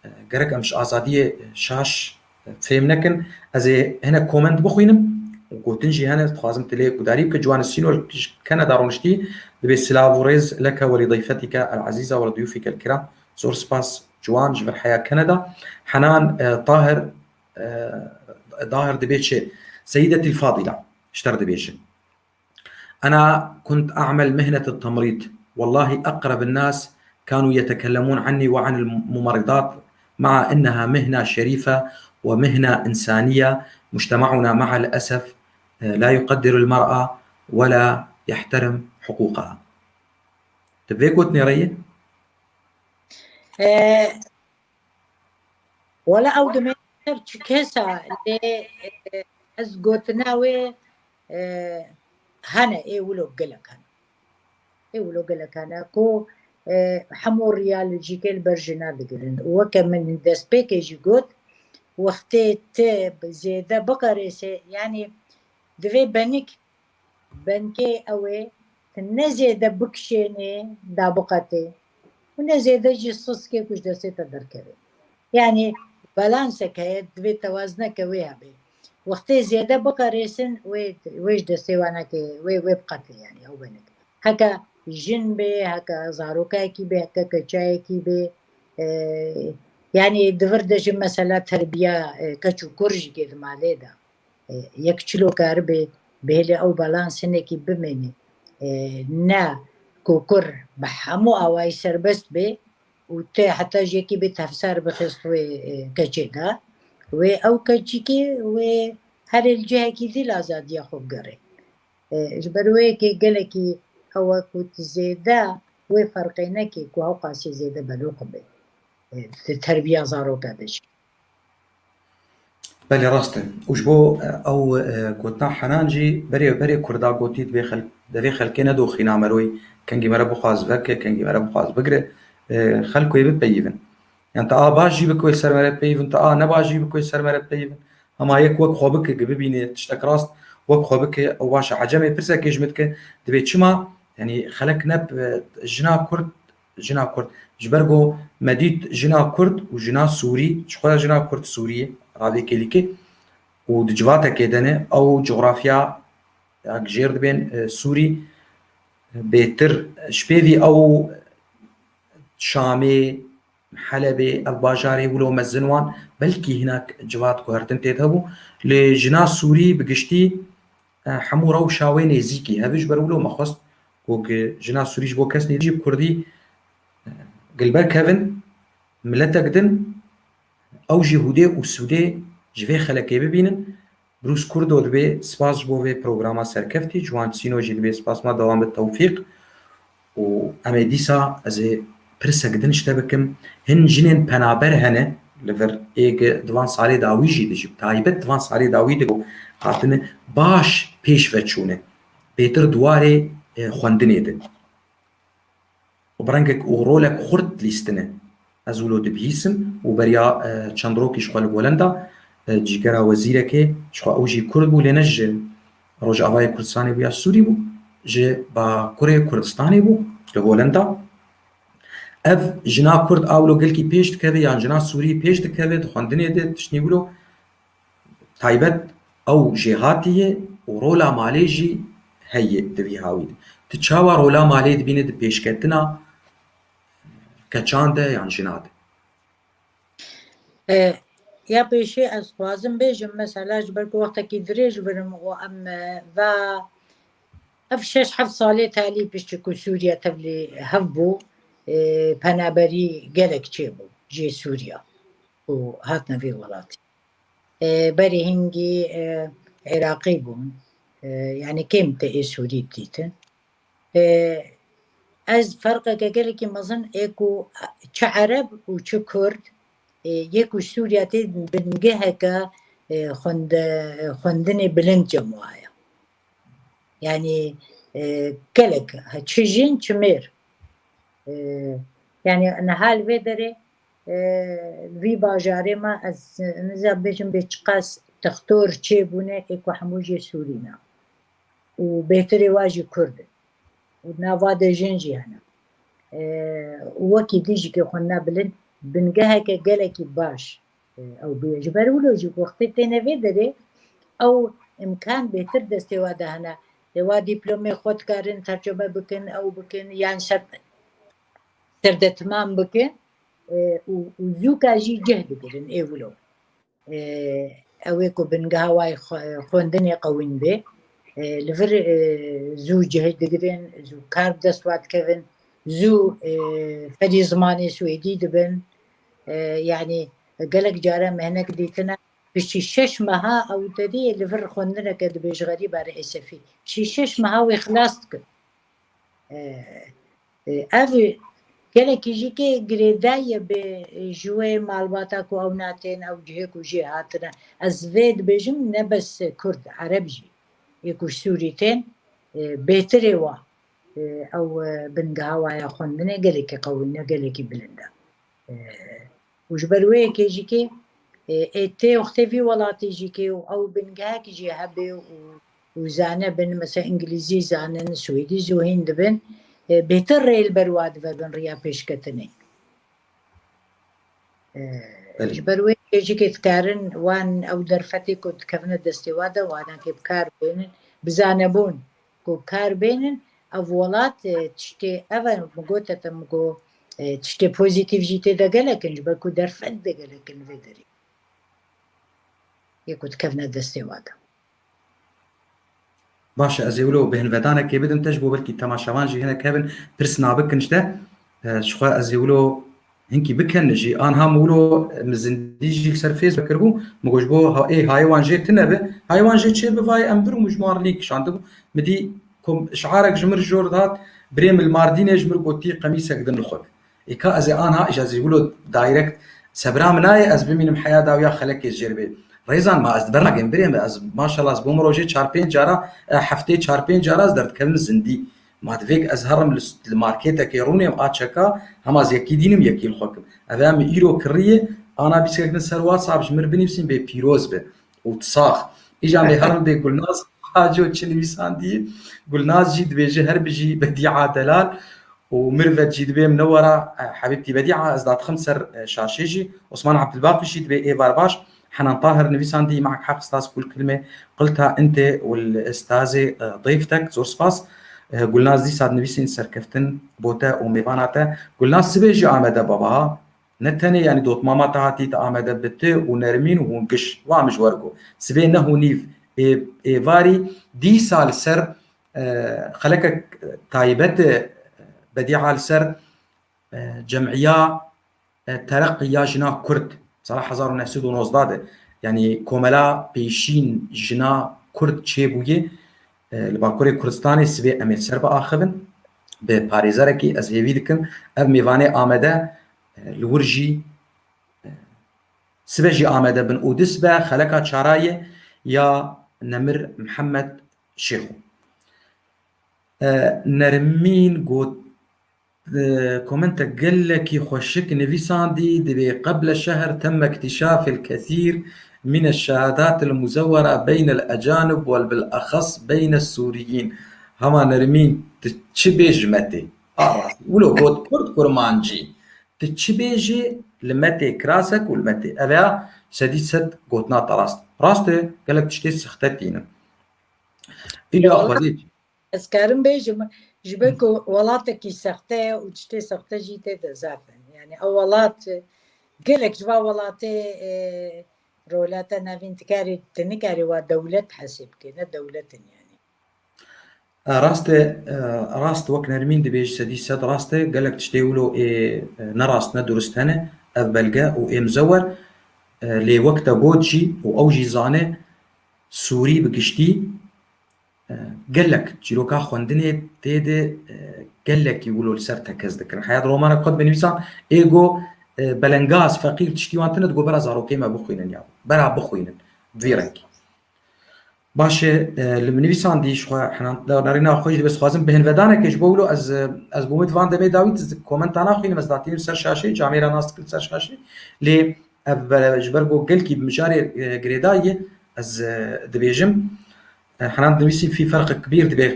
e, gerek em ji azadiyê şaş, e, fêm nekin. Ez ê hinek koment bixwînim. Gotin jî hene, dixwazim tu lê gudarî bike. Ciwan Sînor ji Kanada rûniştî, dibê silav û rêz leke welî dîfetîke el-ezîza we diyûfîke el-kiram. Zor spas Ciwan ji vir heya Kanada. Henan, e, Tahir, e, Dahir dibê çi? Seyîdetî Fadîla, ji te re dibêjin. أنا كنت أعمل مهنة التمريض. والله أقرب الناس كانوا يتكلمون عني وعن الممرضات، مع أنها مهنة شريفة ومهنة إنسانية. مجتمعنا مع الأسف، آه، لا يقدر المرأة ولا يحترم حقوقها. Tu vê gotinê re yî? E, wela ew dimê ser çi kes e, lê, e, ez gotina wê, e, hene, ê wilo gelek hene. Ê wilo gelek hene ku, e, hemû riya lojîkê li ber jina digirin. Û weke min destpêkê jî got, wextê tu zêde biqerêsê, yanî divê benik Benkê ew ê tu ne zêde bikişênê dabiqetê û ne zêde jî siskê ku ji destê te derkeve. Yanî balansek heye, divê tewazineke wê hebe. Wextê zêde biqerêsin, wê, wê ji destê wan neke, wê, wê biqete, yanî ew benik. Heke jin bê, heke zarokekî bê, heke keçayekî bê. E, yanî di vir de jî mesela terbiya, e, keç û kur jî kê di malê de. E, yek çilo karibê bêlê ew balans hinekî bimêne. E, ne ku kur bi hemû awayî serbest bê û te heta jekî bê tefsar bixist wê, e, keçê de. Wê ew keçikê wê herê li cihekî dî li azadiya xwe bigere. E, ji ber wê yekê gelekî ew e ku tu zêde wê ferqê nekê ku hewqasî zêde beloq be. E, di terbiya zaroka de jî. Belê, rast e. Û ji bo, e, ew, e, gotina Henan jî berê, berê Kurda gotî, divê xel-, divê xelkê nedoxîna meroyî, kengî mere bixwaz veke, kengî mere bixwaz bigire, e, xelk wê bipeyivin. Yani te a baş jî bike wê ser mere peyivin, te a ne baş jî bike wê ser mere peyivin. Hema yek wek xwe bike, ki bibîne tiştek rast, wek xwe bike, ew baş e. Ecemê pirsekê ji min dike, divê çima, yani xelek ne, e, jina Kurd, jina Kurd. Ji ber ku me dît jina Kurd û jina Sûrî, ji xwe ya jina Kurd Sûriyê, Ravê Kêlîkê û di civatekê de ne, ew cografya ya jêr dibên, e, Sûrî, e, bêtir, e, ji pêvî ew Şamê, Helebê, ev bajarê wilo mezin wan, belkî hinek civat guhertin tê de hebû. Lê jina Sûrî bi giştî, e, hemû rewşa wê nêzîkî hebe, ji ber wilo me xwest ku jina Sûrî ji bo kes nêzî Kurdî, e, gilber kevin, miletek din, ew jî hûdê û sûdê ji vê xelekê bibînin. Brûs Kurdo dibê spas ji bo vê programa serkeftî, Ciwan Çîno jî dibê spas, ma dewam bi tewfîq. Û em ê dîsa, ez ê pirsek din ji te bikim. Hin jinên penaber hene li vir ê, di van salê dawî jî de jî, taybet di van salê dawî de ku hatine, baş pêş ve çûne, bêtir di warê, e, xwendinê de. Û bi rengek û rolek xurt lîstine. Ez wilo dibihîsim û beriya, e, çend rokî ji xwe li Holenda, e, cîgera wezîrekê ji xwe, ew jî Kurd bû, lê ne ji Rojavayê Kurdistanê bû ya Sûrî bû, ji Bakurê Kurdistanê bû, li Holenda. Ev jina Kurd a wilo gelkî pêş dikeve, yan jina Sûrî pêş dikeve, di xwendinê de tiştnî wilo. Taybet ew jêhatî ye û rola malê jî heye di vî hawî de. Tu çawa rola malê dibînî di pêşketina keçan de yan jina de? E, ya pêşî ez dixwazim bêjim, mesela ji ber ku wextekî dirêj birim û em, e, va ev şeş heft salê talî piştî ku Sûriye tevlî hev bû, e, penaberî gelek çêbû jê Sûriye û hatine vê welatî. E, berê hingî, e, Iraqî bûn. E, yani kêm te ê Sûrî dîtin. E, ez ferqeke gelekî mezin ê ku çi Ereb û çi Kurd, e, yê ku ji Sûriye tê bingeheke, e, xwende-, xwendinê bilind cem waya. Yani, e, gelek, çi jin, çi mêr. E, yani niha li vê derê, e, vî bajarê me ez niza bêjim bê çiqas textor çêbûne ê ku hemû jê Sûrî ne. Û bêtirê wa jî Kurd in. Û nava de jin jî hene. E, û wekî dî jî kê xwendina bilind bingeheke gelekî baş, e, ew bûye. Ji ber wilo jî wextê têne vê derê ew imkan bêtir destê wa de hene. Ê wa dîplomê xwe dikarin tercüme bikin, ew bikin, yan ser, serdetmam bikin, e, û, û zûka jî cih digirin ê wilo. E, ew ê ku bingeha wayê xwe-, xwendinê qewîn bê, e, li vir, e, zû cih digirin, zû kar bi dest wa dikevin, zû, e, ferî zimanê swêdî dibin. E, yanî gelek care me hinek dîtine, piştî şeş meha ew te dî li vir xwendineke dibêje xerîba re esefî. Piştî şeş meha wê xilas dikin. E, e, ev gelekî jî kê girêdayî ye bi ji wê malbata ku ew natên, ew cihê ku jê hatine. Ez vê dibêjim ne bes Kurd, Ereb jî. Ê ku ji Sûrî tên, e, bêtirê wa, e, ew, e, bingeha wa ya xwendinê gelekî qewî ne, gelekî bilind e. E, û ji ber wê yekê jî kê, e, ê tê wextê vî welatê jî kê û ew bingehek jî hebe û, û zane bin, mesela îngilîzî zanin, swêdî zû hîn dibin, e, bêtir rê li ber wa dive bin riya pêşketinê. E, Belê. Ji ber wê yekê jî kê dikarin wan ew derfetê ku dikevine destê wa de, wana kê bi kar bênin, bi zanebûn ku bi kar bênin, Ev welat, e, tiştê, ev e, min gote te, min got, e, tiştê pozîtîf jî tê de gelek in, ji ber ku derfet de gelek in vê derê. Yê ku dikevne destê we de. Baş e, ez ê wilo bêhnvedanekê bidim te, ji bo belkî temaşevan jî hinek hebin, pirs nabikin ji te. E, ji xwe ez ê wilo hinkî bikin jî. Anha min wilo, e, min zindî jî li ser Fês vekiribû. Min got ji bo ha-, ê hayê wan jê tune bi. Hayê wan jê çê bivayê em vir û min ji wan lînk kişandibû. Min dî kom-, şiarek ji min jor dihat, birê min li Mardînê ji min gotî qemîsek din li xwe. Ê ka ez ê anha îja zî wilo direct sebra min nayê ez bimînim heya dawiya xelekê jêr bê. Rêzan ma ez di ber nagêm birê min, ez maşallah ez bo min rojê çar pênc cara, e, heftê çar pênc cara ez derdikevim zindî. Ma divêk ez herim li, li marketekê rûnêm a çeka, hema ez yekî dînim yekî li xwe kim. Ev ya min îro kirrî ye, ana bîskek din ser WhatsApp ji min re binivîsîn bê pîroz be. Û tu sax. Îja me herin bê Gulnaz Haco çi nivîsandî. Gulnaz jî dibêje her bijî Bedîa Delal û Mirvet jî dibê minewera, e, Hebîbtî Bedîa, ez datixim ser, e, şaşê jî. Osman Abdilbaqî jî dibê êvar baş. Henan Tahir nivîsandî, معك حق أستاذ كل كلمة قلتها أنت والأستاذة, e, ضيفتك. Zor spas. E, Gulnaz dîsa dinivîsîn serkeftin bo te û mêvana te. Gulnaz sibê jî amede baba. Ne tenê, yanî dotmama te hatî te amede bi ti û Nermîn û hûn giş. Wa min ji we re got. Sibê neh û nîv ê, êvarî dîsa li ser, e, xelekek taybet e, Bedîa li ser, e, cem'iya, e, Tereqî ya Jina Kurd. Sala hezar û neh sed û nozdeh de. Yanî komela pêşîn jina Kurd çêbûye, e, li Bakurê Kurdistanê sibê em ê li ser biaxivin. Bi parêzerekî ez hêvî dikim. Ev mêvanê amede e, li wir jî, e, sibe jî amede bin û di sibe xeleka çarayê ya Nemir Mihemed Şêxo. E, Nermîn got, e, komentek gelekî xweşik nivîsandî, dibê قبل شهر تم اكتشاف الكثير من الشهادات المزورة بين الأجانب وبالأخص بين السوريين. Hema Nermîn, tu çi bê ji me tê? A rast. Wilo got Kurd Kurmancî. Tu çi bêjî, li me tê kirasek û li me tê. Ev ya sedî sed gotina te rast. Rast e, gelek tiştê sexte tînin. Îlya Wala xwedî. Ez karim bêjim, ji ber ku welatekî sexte ye û tiştê sexte jî tê de zaf in. Yani ew welat, gelek ji va welatê, e, rolata navîn dikarî, tu nikarî wa dewlet hesê bikê, ne dewlet in yani. E, rast e, e, rast wek Nermîn dibêjî sedî sed rast e. Gelek tiştê wilo ê, e, ne rast ne durist hene. Ev belge û ê mizewer, e, lê wek te got jî û ew jî zane, Sûrî bi giştî, e, gelek çîroka xwendinê tê de, e, gelekî wilo li ser tekez dikirin. Heyat romanek xwe binivîsan, ê go, e, belengaz, feqîr tiştî wan tune digo bera zarokê me bixwînin ya. Bera bixwînin. Vî rengî. Baş e, e, li min nivîsandî ji xwe henan, da nerîna xwe jî dibê dixwazim bêhnvedanekê ji bo wilo ez, e, ez bo min van demê dawî komenta naxwînim, ez datînim ser şaşê, camêra nas dikim ser şaşê. Lê ev be-, ji ber ku gelkî bi mijarê, e, girêdayî ye, ez, e, dibêjim, e, henan dinivîsî في فرق كبير دبي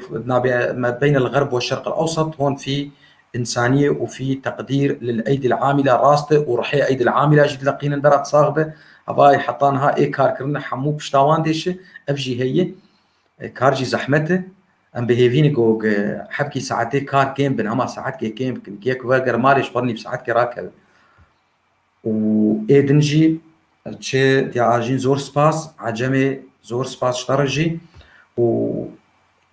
ما بين الغرب والشرق الأوسط، هون في إنسانية وفي تقدير للأيدي العاملة. Rast e û rihê Eydî Amîla jî dileqînin, berat sax be. Hevayê heta niha ê kar kirine hemû pişta wan dêşe, ev jî heye. E, kar jî zehmet e. Em bi hêvî ne ku hebkî saetê kar kêm bin, hema saetkê kêm bikin. Yek veger malê ji xwe nîv saetkê rakeve. Û ê din jî çi diya ajîn zor spas, Ecemê zor spas ji te re jî. Û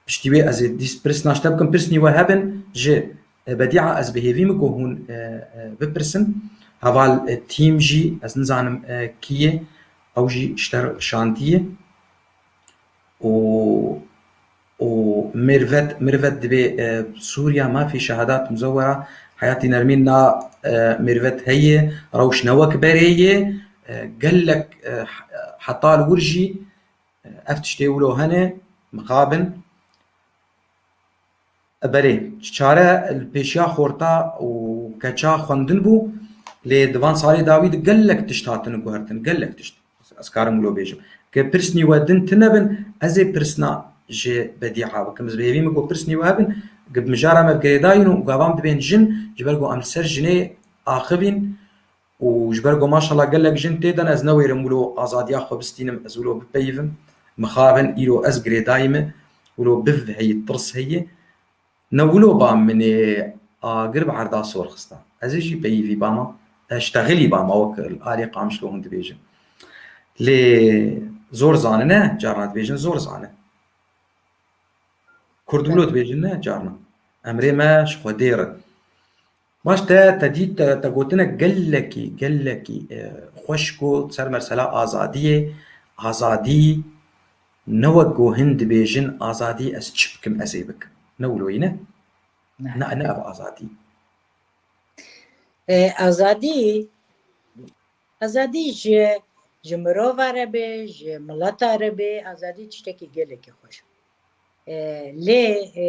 piştî wê ez ê dîst pirsna ji te bikim, pirsnî we hebin ji, e, Bedîa ez bi hêvî min ku hûn, e, e, bipirsin. Heval, e, tîm jî ez nizanim, e, kî ye, ew jî ji te re şandiye. û, û Mirvet, Mirvet dibê, e, Sûriya mafî şehadat muzewwera, heyatî Nermîn na, e, Mirvet heye, rewş ne wek berê ye, e, gelek, e, heta li wir jî, e, ev tiştê wilo hene, mixabin. Belê, çare li pêşiya xorta û keça xwendin bû, lê di van salê dawî de gelek tişt hatin guhertin, gelek tişt. Ez karim wilo bêjim. Ke pirsnî we din tune bin, ez ê pirsna ji Bedîa bikim. Ez bi hêvî min ku pirsnî we hebin, bi mijara me girêdayîn û gavan dibên jin, ji ber ku em li ser jinê axivîn, û ji ber ku maşallah gelek jin tê de ne, ez newêrim wilo azadiya xwe bistînim, ez wilo bipeyivim. Mixabin îro ez girêdayî me, wilo biv heye, tirs heye. Ne wilo ba min ê agir bi erda sor xista. Ez ê jî peyivî bama, ez ştexilî bama wek li alî Qamişlo hûn dibêjin. Lê zor zanine, carna dibêjin zor zane. Kurd wilo dibêjin ne, carna. Emrê me ji Xwedê re. Baş te, te dît, te, te gotinek gelekî, gelekî, e, xweş got ser mesela azadiyê, azadî ne wek ku hin dibêjin azadî ez çi bikim, ez ê bikim. Ne wilo yî ne? Ne. Ne, ne ev azadî. E, azadî, azadî ji, ji mirova re be, ji mileta re be, azadî tiştekî gelekî xweş. E, lê, e,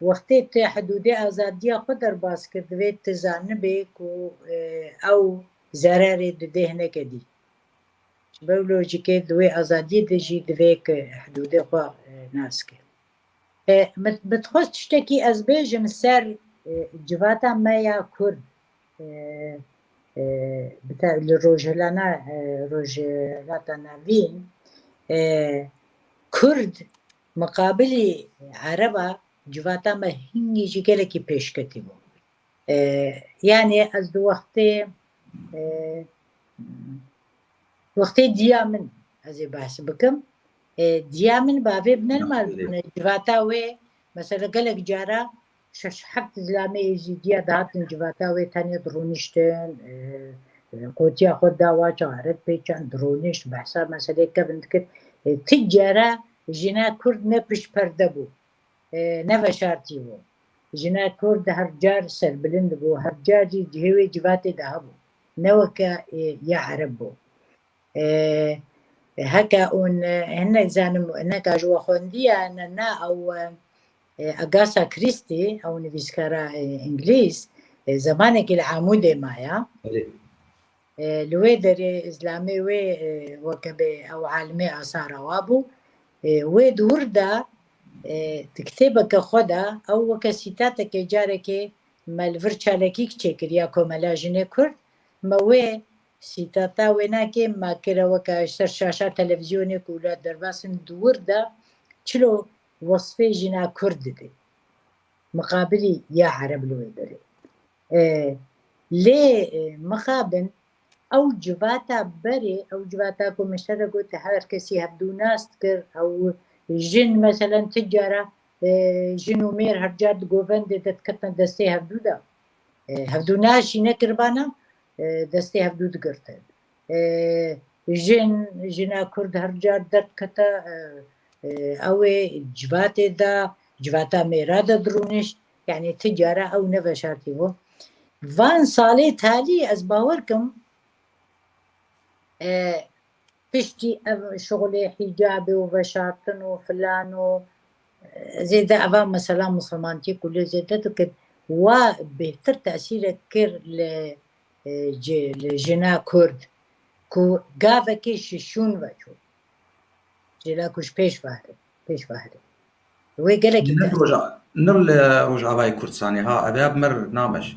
wextê tu hidûdê azadiya xwe derbas kir, divê tu zanibê ku, e, ew zererê dide hineke dî. Ji ber lojîkê di wê azadiyê de jî divê ku hidûdê xwe, e, nas ke. E, min, min dixwest tiştekî ez bêjim ser, e, civata me ya Kurd. E, e, bi te-, li Rojhilana, e, Rojhilata Navîn, e, Kurd miqabilî Ereba civata me hingî jî gelekî pêşketî bû. E, yanî ez di wextê, e, wextê diya min ez ê behs bikim. E, diya min bavê bi nermal bûne. Civata wê, mesela gelek cara şeş heft zilamê Êzîdiya dihatin civata wê tenê dirûniştin, e, e, qotiya xwe da wa çaret pê çend dirûnişt, behsa meselê kevin dikir. E, ti cara jina Kurd ne pişt perde bû. E, ne veşartî bû. Jina Kurd her car serbilind bû, her car jî cihê wê civatê de hebû. Ne weke, e, ya Ereb bû. E, heke hûn, e, hinek zanim, hineka ji we xwendiye, ne, ne, ew, e, Agatha Christie, ew nivîskara, e, îngilîz, e, zemanekî li Amûdê maya. Belê. E, li wê derê zilamê wê, e, weke bê ew alimê asara wa bû. E, wê di wir de, e, di kitêbeke xwe de ew weke sîtateke carekê me li vir çalekîk çêkir ya Komela Jinê Kurd. Me wê sîtata wênakê me kire weke ji ser şaşa televîzyonê ku wila derbas in di wir de çilo wesfê jina Kurd dide. Miqabilî ya Ereb li wê derê. E, lê, e, mixabin ew civata berê, ew civata ku min ji te re got, her kesî hevdû nas dikir, ew jin, meselen, ti cara, e, jin û mêr her car di govendê de diketin destê hevdû de. E, hevdû nas jî nekiribana, e, destê hevdû digirtin. E, jin, jina Kurd her car derdikete, e, e, ew ê civatê de, civata mêra de dirûnişt. Yanî ti cara ew neveşartî bû. Van salê talî ez bawer kim, e, piştî ev şixulê hîcabê û veşartin û filan û, e, zêde eva mesela misilmantiyê ku lê zêde dikir, wa bêhtir tesîrek kir li, e, ji, li jina Kurd ku gavekê ji şûn veçû. Jêla ku ji pêş ve here, pêş ve here. Wê gelekî Ne li Roja-, ne li Rojavayê Kurdistanê ha, ev ya bi me re nameş.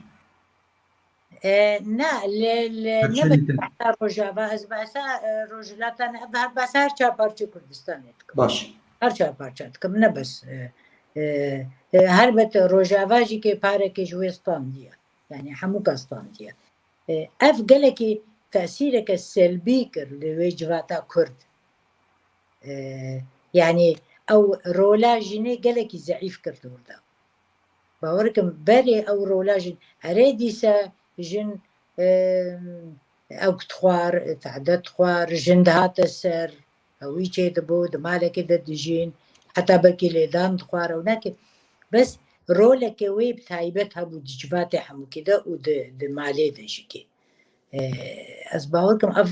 E, ne, li, li, ne Her çi behsa Rojava, ez behsa, e, Rojhilata ne, ev her behsa her çar parçe Kurdistanê dikim. Baş. Her çar parça dikim, ne bes, e, e, e, helbet Rojava jî kê pareke ji wê standiye. Yanî hemûka standiye. E, ev gelekî tesîreke selbî kir li wê civata Kurd. E, yanî ew rola jinê gelekî zeîf kir li wir de. Bawer kim berê ew rola jin, erê dîse jin, e, ew dixwar, tade dixwar, jin dihate ser, ew wî çêdibû, di malekê de dijîn, heta belkî lêdan dixwar ew nake. Bes roleke wê bi taybet hebû di civatê hemûkê de û di, di malê de jî kê. E, ez bawer kim ev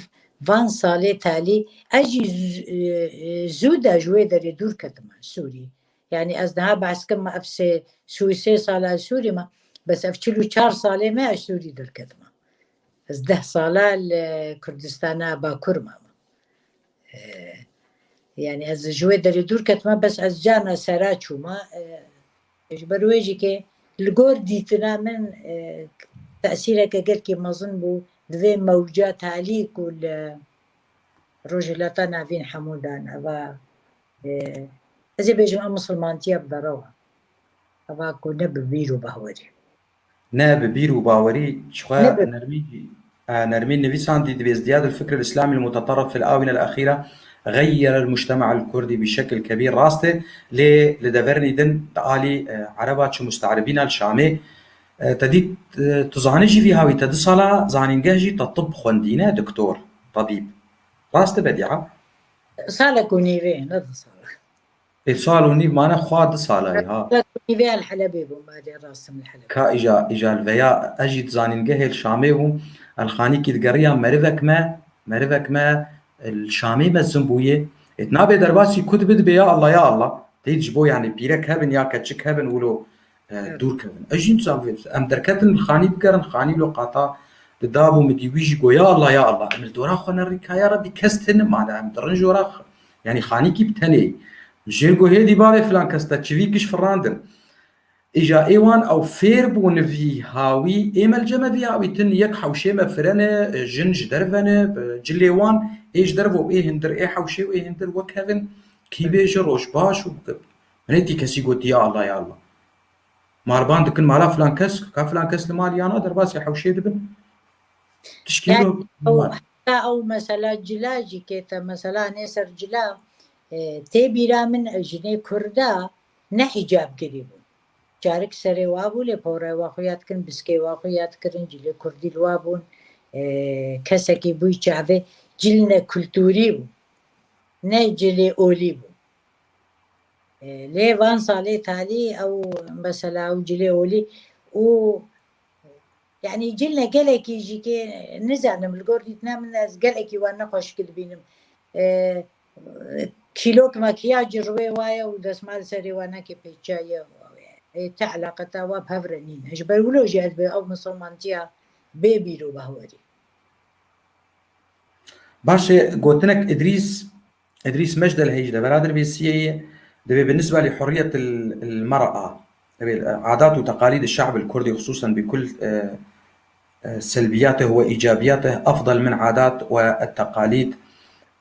van salê talî, ez jî z-, e, e, zû de ji wê derê dûr ketime Sûrî. Yanî ez niha behs kim ev sê, sê û sê sala Sûrî me, bes ev çil û çar salê me ez Sûrî derketime. Ez deh sala li Kurdistana Bakur mame. E, yanî ez ji wê derê dûr ketime, bes ez carna sera çûme. E, ji ber wê jî ke li gor dîtina min, e, tesîreke gelkî mezin bû, di vê mewca talî ku li Rojhilata Navîn hemû dan, eva, e, ez ê bêjim, ev misilmantiya bi derew e. Ava ku ne bi bîr û bawerî. Ne bi bîr û bawerî, çixwe Nermîn jî, e, Nermîn nivîsandî, dibê ازدياد الفكر الإسلامي المتطرف في الآونة الأخيرة غير المجتمع الكردي بشكل كبير. Rast e, lê li devernî din di alî, e, Ereba çi muste'ribîna li Şamê, e, te dît, e, tu zanî jî vî hawî te du sala zanîngeh jî te tib xwendîne, doktor, tabîb. Rast e Bedîa? Salek û nîvê, ne du sala. Ê, sal û nîv mane xwe du sala ye, ha. Salek û nîvê el Helebê bûm, erê, rast im, li Helebê. Ka îja, îja li veya ez jî di zanîngehê li Şamê bûm, el Xanîkî digeriya merivek me, merivek me, e, li Şamê mezin bûye. Ê, nabe derbasî ku dibe dibe ya Allah, ya Allah. Tê ji bo, yanî, pîrek hebin ya keçik hebin wilo, e, Evet. dûr kevin. Ez jî nizam vê. Em derketin li Xanî bigerin, Xanî wilo qata dida bû, min dî wî jî go ya Allah, ya Allah. Em li dora xwe ne rîkaya Rebî kes tê nimane. Em dirin jora xwe. Yanî Xanîkî bi tenê. Jêr go hê dî bavê filan kes te çivî kiş firandin. Îja ê wan ew fêr bûn vî hawî, ê melceme vî hawî tin yek hewşê me firene, jin ji derve ne, cilê wan ê ji derve û ê hindir, ê hewşê û ê hindir wek hevin, kî bêje roj baş û bi-, hinekî kesî gotiye Allah ya Allah. Malban dikin mala filan kes, ka filan kes li mal yana derbasî hewşê dibin. Tişkî Yani, wilo ew, mal. Heta ew mesela cila jî kê te, mesela nê ser cila, e, tê bîra min, e, jinê Kurda ne hicab kirî bû. Carik serê wa bû, lê pore wa xwe ya dikirin, biskê wa xwe ya dikirin, cilê Kurdî li wa bûn. E, kesekî bûy çavê, cil ne kulturî bû. Ne cilê olî bû. E, lê van salê talî ew mesela ew cilê olî û, yanî, cilne gelekî jî kê nizanim, li gor dîtina min ez gelekî wan nexweşik dibînim. E, kîlok makyaj ji rûyê wa ye û desmal serê wa neke pêçiya ye. E, ti eleqeta wa bi hev re nîne. Ji ber wilo jî ez bi ew misilmantiya bê bîr û bahwerî. Baş e, gotinek Idrîs Idrîs Mecdel heyî ji devera derbêsiyê ye, divê بالنسبة لحرية ال-، المرأة، divê, e, عادات وتقاليد الشعب الكردي خصوصا بكل، e, e, سلبياته وإيجابياته أفضل من عادات والتقاليد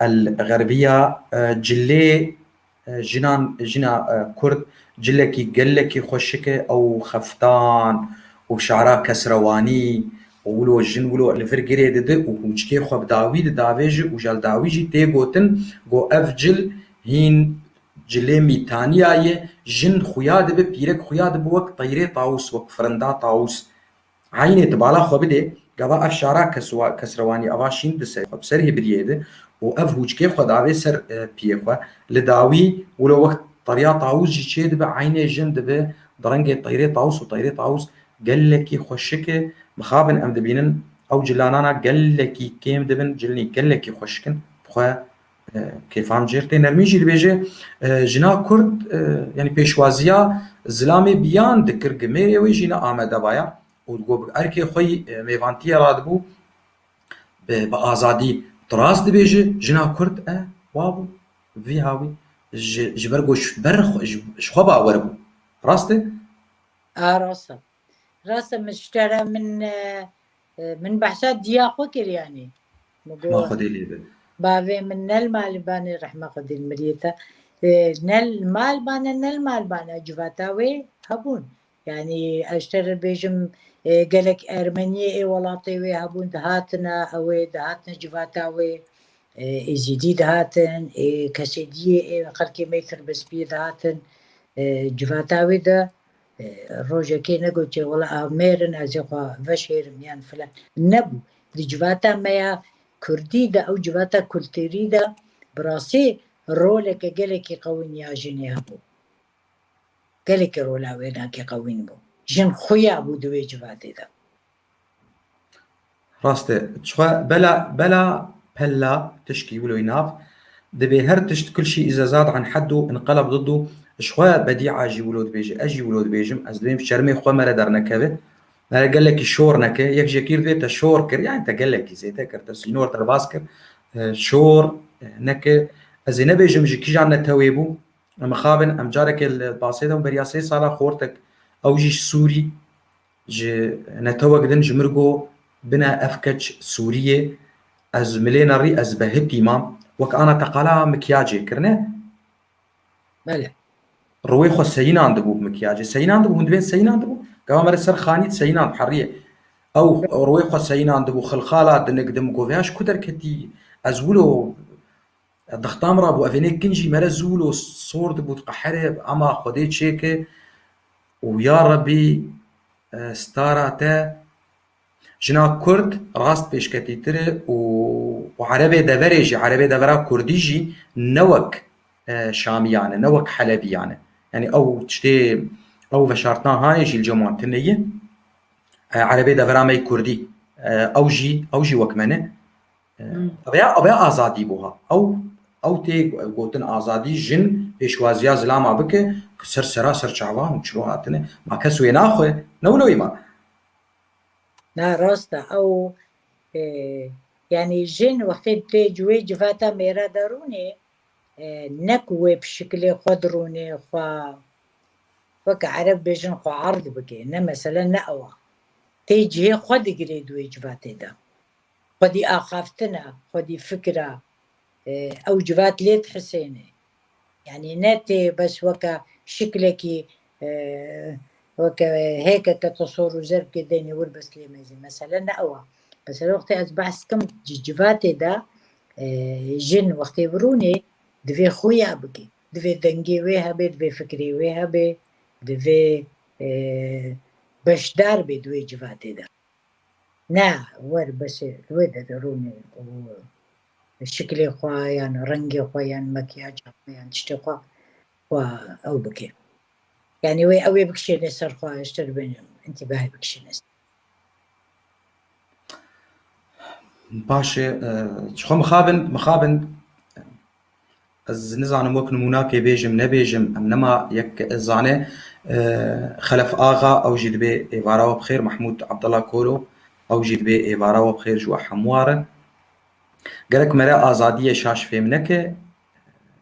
الغربية. E, cilê, e, jinan, jina, e, Kurd cilekî gelekî xweşik e, ew xeftan û şara kesrewanî û wilo jin wilo li vir girê dide û hûçkê xwe bi dawî didavêje û ji li dawî jî tê gotin, go ev cil hîn cilê mîtaniya ye, jin xuya dibe, pîrek xuya dibe wek teyrê tawus, wek firinda tawus. Eynê tu bala xwe bidê, gava ev şara keswa-, kesrewanî ava şîn di ser xwe, bi ser hêbiriyê de û ev hûçkê xwe davê ser, e, piyê xwe. Li dawî wilo wext teriya tawus jî çê dibe, eynê jin dibe, di rengê teyrê tawus û teyrê tawus gelekî xweşik e. Mixabin em dibînin ew cilanana gelekî kêm dibin, cilnî gelekî xweşik in. Bi xwe, e, kêfan jêr tê. Nermîn jî dibêje, e, jina Kurd, e, yanî pêşwaziya zilamê biyan dikir, gimêrê wê jî ne amedebaya û digot bi erkê xwe yî, e, mêvantiyê radibû, bi, bi azadî tu rast dibêje, jina Kurd e, wa bû, vî hawî, ji, ji ber ku ji ber xwe, ji, ji xwe bawer bû. Rast e? A, rast e. Rast e, min ji te re min, e, e, min behsa diya xwe kir, yanî. Min got, Xwedê lê be. Bavê min ne li malbane, rehma Xwedê li miriyê te. E, ne li malbane, ne li malbane, civata wê hebûn. Yanî, ez ji te re bêjim, e, gelek Ermeniyê ê welatê wê hebûn, dihatine, ew ê dihatine civata wê, e, Êzîdî dihatin, ê Kesêdiyê, ê xelkê me yê Tirbispiyê dihatin, e, civata wê de, e, rojekê negotiye, wela, a mêrin, ez ê xwe veşêrim yan filan. Nebû. Di civata me ya Kurdî de, ew civata kulturî de, bi rastî roleke gelekî qewîn ya jinê hebû. Gelekî rola wê nakê qewîn bû. Jin xuya bû di wê civatê de. Rast e. Çixwe bela, bela pella tişkî wilo yî nav. Dibê her tişt kul şey îzezad an heddu inqeleb diddu. Jixwe Bedîa jî wilo dibêje, ez jî wilo dibêjim. Ez dibêm şermê xwe me re dernekeve. Me re gelekî şor neke. Yek jekîr dibê te şor kir. Yani te gelekî zêde kir. Te sînor derbas kir. E, şor, e, neke. Ez ê nebêjim ji kîjan netewê bû. Em mixabin, em carekê li basê de bû, beriya sê sala xortek, ew jî ji Sûrî, ji netewek din ji min re got, bine ev keç Sûrî ye, ez milê nerî, ez behitî mam, wek ana te qala mikyacê kirine. Belê. Rûyê xwe seyînan dibû bi Makiyajê seyînan dibû, hûn dibên seyînan dibû. Gava me re ser xanî seyînan heriyê. Ew rûyê xwe seyînan dibû, xilxala dinik dim, got, "Vêya ji ku derketî? Ez wilo dixtam rabû, evê nê kincî me re zû wilo sor dibû, diqeherê, ema Xwedê çêke û ya Rebî, e, stara te." Jina Kurd rast pêşketîtir e û, û Erebê deverê jî, Erebê devera Kurdî jî ne wek, e, Şamiyan e, ne wek Helebiyan e. Yanî ew tiştê, ew veşartina hanê jî li cem wan tune ye. E, Erebê devera me yê Kurdî, e, ew jî, ew jî wek me ne. E, Hmm. Ev ya, ev ya azadî bû ha. Ew, ew tê gotin azadî, jin pêşwaziya zilama bike, ku ser sera ser çavan û çilo hatine. Ma kes wê naxwe, ne wilo ma. Na, rast e. Ew, e, yanî jin wextê tê ci wê civata mêra de rûnê, e, ne ku wê bi şikilê xwe dirûnê, xwe weke Ereb bêjin xwe erd bike. Ne mesele ne ew a. Tê cihê xwe digirê di wê civatê de. Xwedî axaftina, xwedî fikra, e, ew civat lê dihisêne. Yanî ne tê bes weke şiklekî, e, weke hêkeke tu sor û zer bikê deynê wir bes lê mezî. Mesele ne ew a. Mesele wextê ez behs dikim ci civatê de, e, jin wextê birûnê divê xuya bike. Divê dengê wê hebe, divê fikrê wê hebe, divê, e, beşdar bê di wê civatê de. Ne, wer bes e, li wê de derûnê û şiklê xwe yan rengê xwe yan makyaja xwe yan tiştê xwe, xwe ew bike. Yanî wê ew ê bikişêne ser xwe, ji te re bêne întîbahê bikişêne ser. Baş e, e, ji xwe mixabin, mixabin. Ez nizanim wek nimûnakê bêjim, nebêjim, em nema yek zane, e, Xelef Axa, ew jî dibê êvara we bi xêr, Mehmûd Abdullah Kolo, ew jî dibê êvara we bi xêr ji we hemû re. Gerek mere azadiyê şaş fêm neke,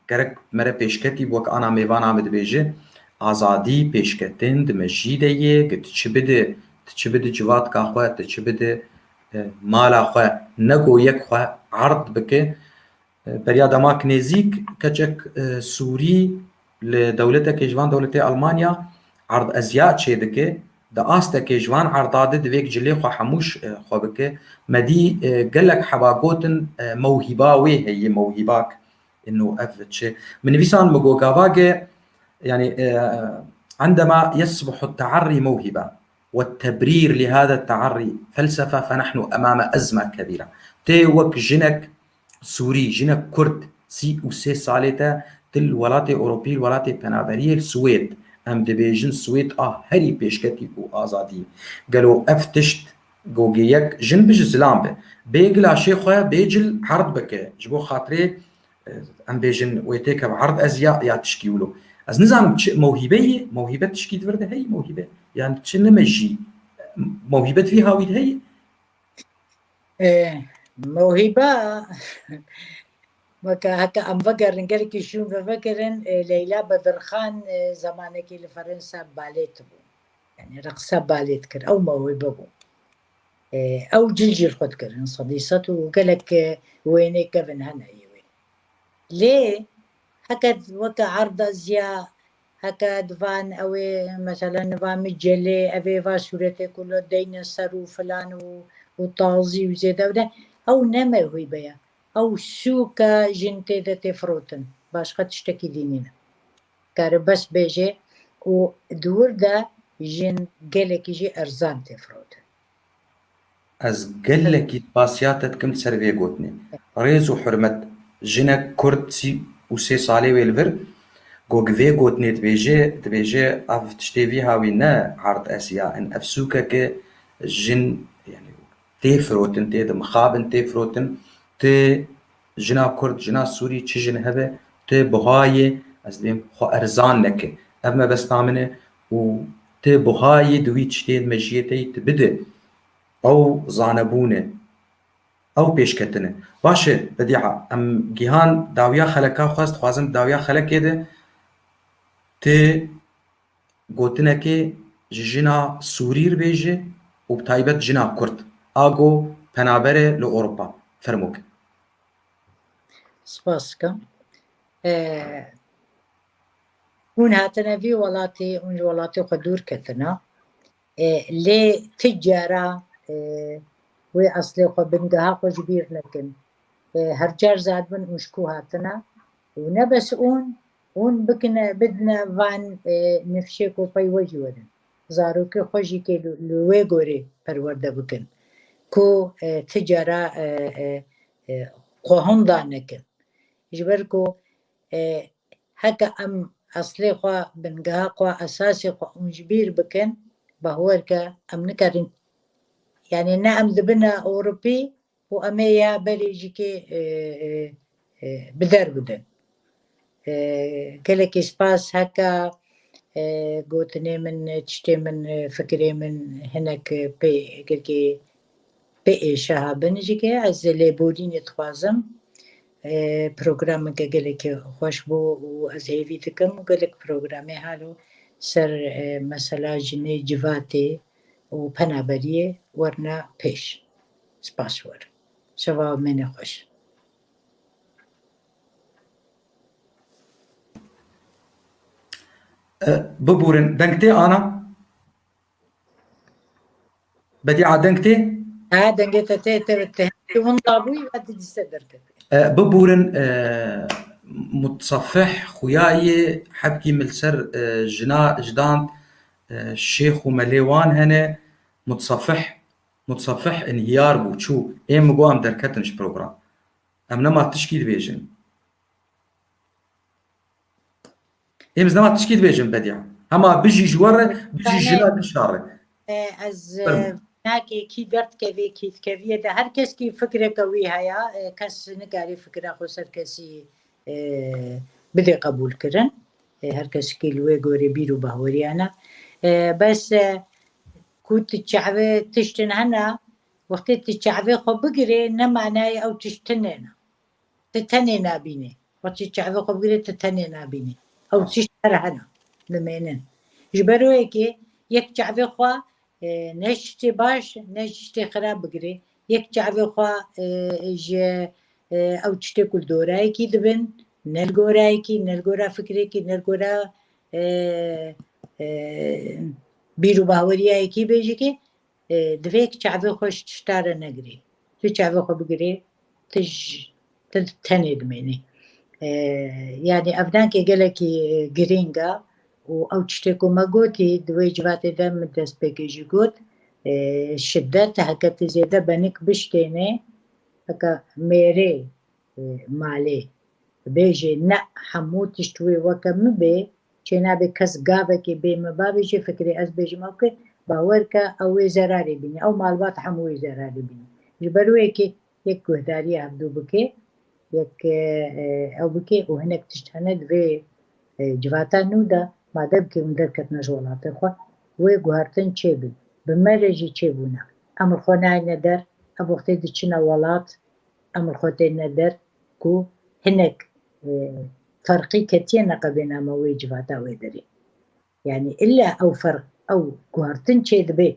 gerek mere pêşketî bi wek ana mêvana min dibêje, azadî pêşketin di mejî de yê, ki tu çi bide, tu çi bide civatka xwe, tu çi bide, e, mala xwe, ne go yek xwe erd bike. E, beriya demak nêzîk keçek, e, Sûrî li dewletekê ji van dewletê Almanya erd eziya çêdike, di astekê ji van erda de divê cilê xwe hemû ş-, e, xwe bike. Me dî, e, gelek heba gotin, e, mewhîba wê heye, mewhîbak. Ino ev çi? Min nivîsan, min got gavage, yanî, e, عندما يصبح التعري موهبة والتبرير لهذا التعري فلسفة فنحن أمام أزمة كبيرة. Tê wek jinek Sûrî, jinek Kurd, sî û sê salê te tu li welatê Ewropî, li welatê penaberiyê, li Swêd, em dibêjin Swêd a herî pêşketî û azadî. Gelo ev tişt gogê yek jin bi ji zilam be, bê gilaşê xwe, bê cil erd bike, ji bo xatirê, e, em bêjin wê têkeve erd ez ya, ya tişkî wilo. Ez nizanim çi mewhîbe ye, mewhîbe tişkî di vir de heye, mewhîbe. Yan çi nime jî, mewhîbe di vî hawî de heye? E, mewhîba, weke heke em vegerin, gelekî şûn ve vegerin, e, Leyla Bedirxan, e, zemanekî li Ferensa balêt bû. Yanî reqsa balêt kir. Ew mewhîbe bû. E, ew cil jî li xwe dikirin, sedî sed û gelek, e, wênê kevin hene yê wê. Lê heke weke erda ziya, heke divan ew ê, meselen, niva min celê, ev ê va sûretê ku lo deyne ser û filan û, û tazî û zêde ew de, ew ne mewhîbe ye. Ew sûka jin tê de tê firotin. Başqa tiştekî dî nîne. Kare bes bêje û di wir de jin gelekî jî erzan tê firotin. Ez gelekî spasiya te dikim ser vê gotinê. Rêz û hurmet, jinek Kurd sî û sê salê wê li vir, go gi vê gotinê dibêje, dibêje, ev tiştê vî hawî ne erd esiya in, ev sûkeke jin, yanî tê firotin, tê dimixabin, tê firotin, tê jina Kurd, jina Sûrî, çi jin hebe, tê buhayê, ez dibêm xwe erzan neke. Ev mebesta min e û tê buhayê di wî tiştê mejiyê te yî tu bide. Ew zanebûn e. Ew pêşketin e. Baş e, Bedîa, em gihan dawiya xeleka xwe, ez dixwazim dawiya xelekê de tê gotinekê ji jina Sûrî re bêje û bi taybet jina Kurd. Ago penaber e li Ewropa. Fermo ke. Spas dikim. E, Hûn hatine vî welatê, hûn ji welatê xwe dûr ketine. E, lê ti cara, e, wê eslê xwe, bingeha xwe ji bîr nekin. E, her car zadibin hûn ji ku hatine. Û ne bes hûn, hûn bikine, bidine van, e, nifşê ku pey we jî werin. Zarokê xwe jî kê li, li wê gorê perwerde bikin. Ku, e, ti cara, e, e, e, xwe hunda nekin. Ji ber ku, e, heke em eslê xwe, bingeha xwe, esasê xwe hûn ji bîr bikin, bawer ke em nikarin, yani ne em dibine Ewropî û em ê ya berê jî kê, e, e, e, bi der bidin. E, gelekî spas heke, e, gotinê min, tiştê min, e, fikirê min hinek pê girkê pê êşa bin jî ke ez lêborînê dixwazim. E, programeke gelekî xweş bû û ez hêvî dikim û gelek programê halo ser, e, mesela jinê, civatê û penaberiyê werine pêş. Spas wer. Şeva mêne xweş. E, bibûrin, deng tê ana? Bedîa, deng tê? Ha, dengê te tê, te, te, te winda bûyî ve tu dîse derketî. E, bibûrin, e, mutsafih xuyayê hebkî min li ser, e, jina, jidan, e, şêx û melê wan hene, mutsafih, mutsafih inhiyar bû, çû. Ê min got em derketin ji program. Em nema tişkî dibêjin. Êm ez nema tişkî dibêjim, Bedîa. Hema bijî ji we re, bijî jina din şa re. E, ez, e, nakê kî derdikevê, kî dikeviyê de her kes kî fikreke wî heye, e, kes nikarê fikra xwe ser kesî, e, bidê qebûl kirin. E, her kes kî li wê gorê bîr û bahweriyane. E, bes, e, ku tu çavê tiştin hene, wextê tu çavê xwe bigirê, ne manayê ew tişt tinê ne. Tu tenê nabînî. Wextê çavê xwe bigirê, tu tenê nabînî. Ew tişt her hene, dimênin. Ji ber wê yekê yek çavê xwe, e, ne ji tiştê baş, ne ji tiştê xirab bigirê. Yek çavê xwe, e, ji, e, ew tiştê ku li dorayekî dibin, ne li gorayekî, ne li gora fikrekî, ne li gora, e, e, bîr û baweriyayekî bêjikê, e, divê yek çavê xwe ji tişta re negirê. Tu çavê xwe bigirê, tu ji, tu tenê dimênî. E, yani ev nakê gelekî girîng e û ew tiştê ku me gotî, di wê civatê de min destpêkê jî got, e, şidet heke tu zêde benik biştênê, heke mêrê, e, malê bêjê, ne hemû tişt wê weke min bê, çênabê kes gavekê bê min bavêjê, fikrê ez bêjim ew ke, bawer ke ew wê zerarê bîne, ew malbat hemû wê zerarê bîne. Ji ber wê yekê yek guhdariya hevdû bike, yek, e, e, ew bike û hinek tişt hene di vê, e, civata nû de, madem ke hûn derketine ji welatê xwe, wê guhertin çêbin. Bi me re jî çêbûne. Em li xwe nayne der, ev wextê diçine welat, em li xwe têne der ku hinek, e, ferqî ketiye neqebê nama wê civata wê derê. Yani illa ew ferq, ew guhertin çêdibe.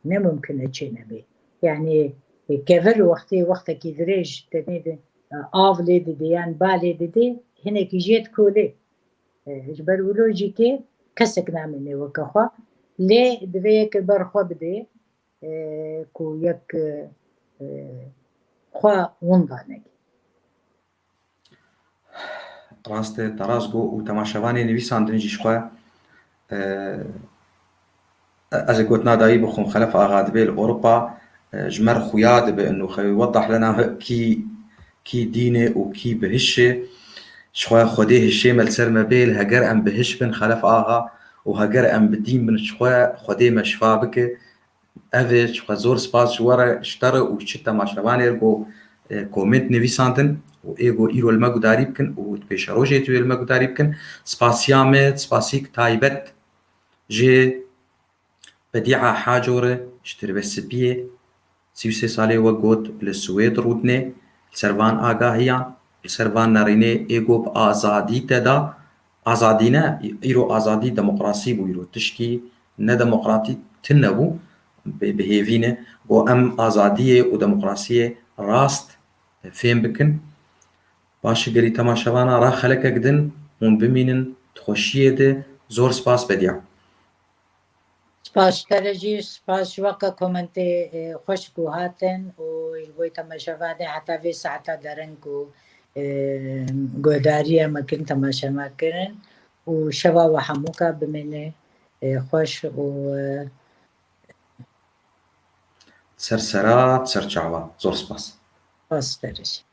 Ne mumkin e çênebe. Yani, e, kevir wextê, wextekî dirêj tenê de, e, av lê dide yan ba lê dide, hinekî jê dikolê. E, ji ber wilo jî ke kesek namîne weke xwe. Lê divê yek li ber xwe bidê, e, ku yek, e, xwe winda neke. Rast e, te rast got û temaşevanê nivîsandin jî ji xwe, e, ez ê gotina dawî bixwim, Xelef Axa dibê li Ewropa, e, ji me re xuya dibe, û xewê wedah lena kî, kî dîn e û kî bihiş e. Ji xwe Xwedê hişê me li ser me bê, li heger em bihiş bin Xelef Axa û heger em bi dîn bin ji xwe, Xwedê me şifa bike. Ev e, ji xwe zor spas ji we re, ji te re û ji temaşevanê re ku, e, komênt nivîsandin û ê ku îro li me gudarî bikin û di pêşerojê tê wê li me gudarî bikin. Spasiya me, spasîk taybet ji Bedîa Haco re ji Tirbespiyê, sî û sê salê, wek got, li Swêd rûdinê, li ser van agahiyan, li ser van nerînê ê ku bi azadî te da, azadî ne, îro azadî demokrasî bû, îro tişkî nedemokratîk tune bû, bi, bi hêvî ne. Got, em azadiyê û demokrasiyê rast fêm bikin. Baş e, gelî temaşevana, ra xelekek din hûn bimînin, xweşiyê de. Zor spas Bediya. Spas ji te re jî, spas ji we ke komentê, e, xweş ku hatin û ji bo temaşevanê heta vê saeta derin ku, e, guhdariya me kirin, temaşe me kirin û şeva we hemûka bimîne, e, xweş û, e, Ser sera, ser çava. Zor spas. Spas ji te re jî.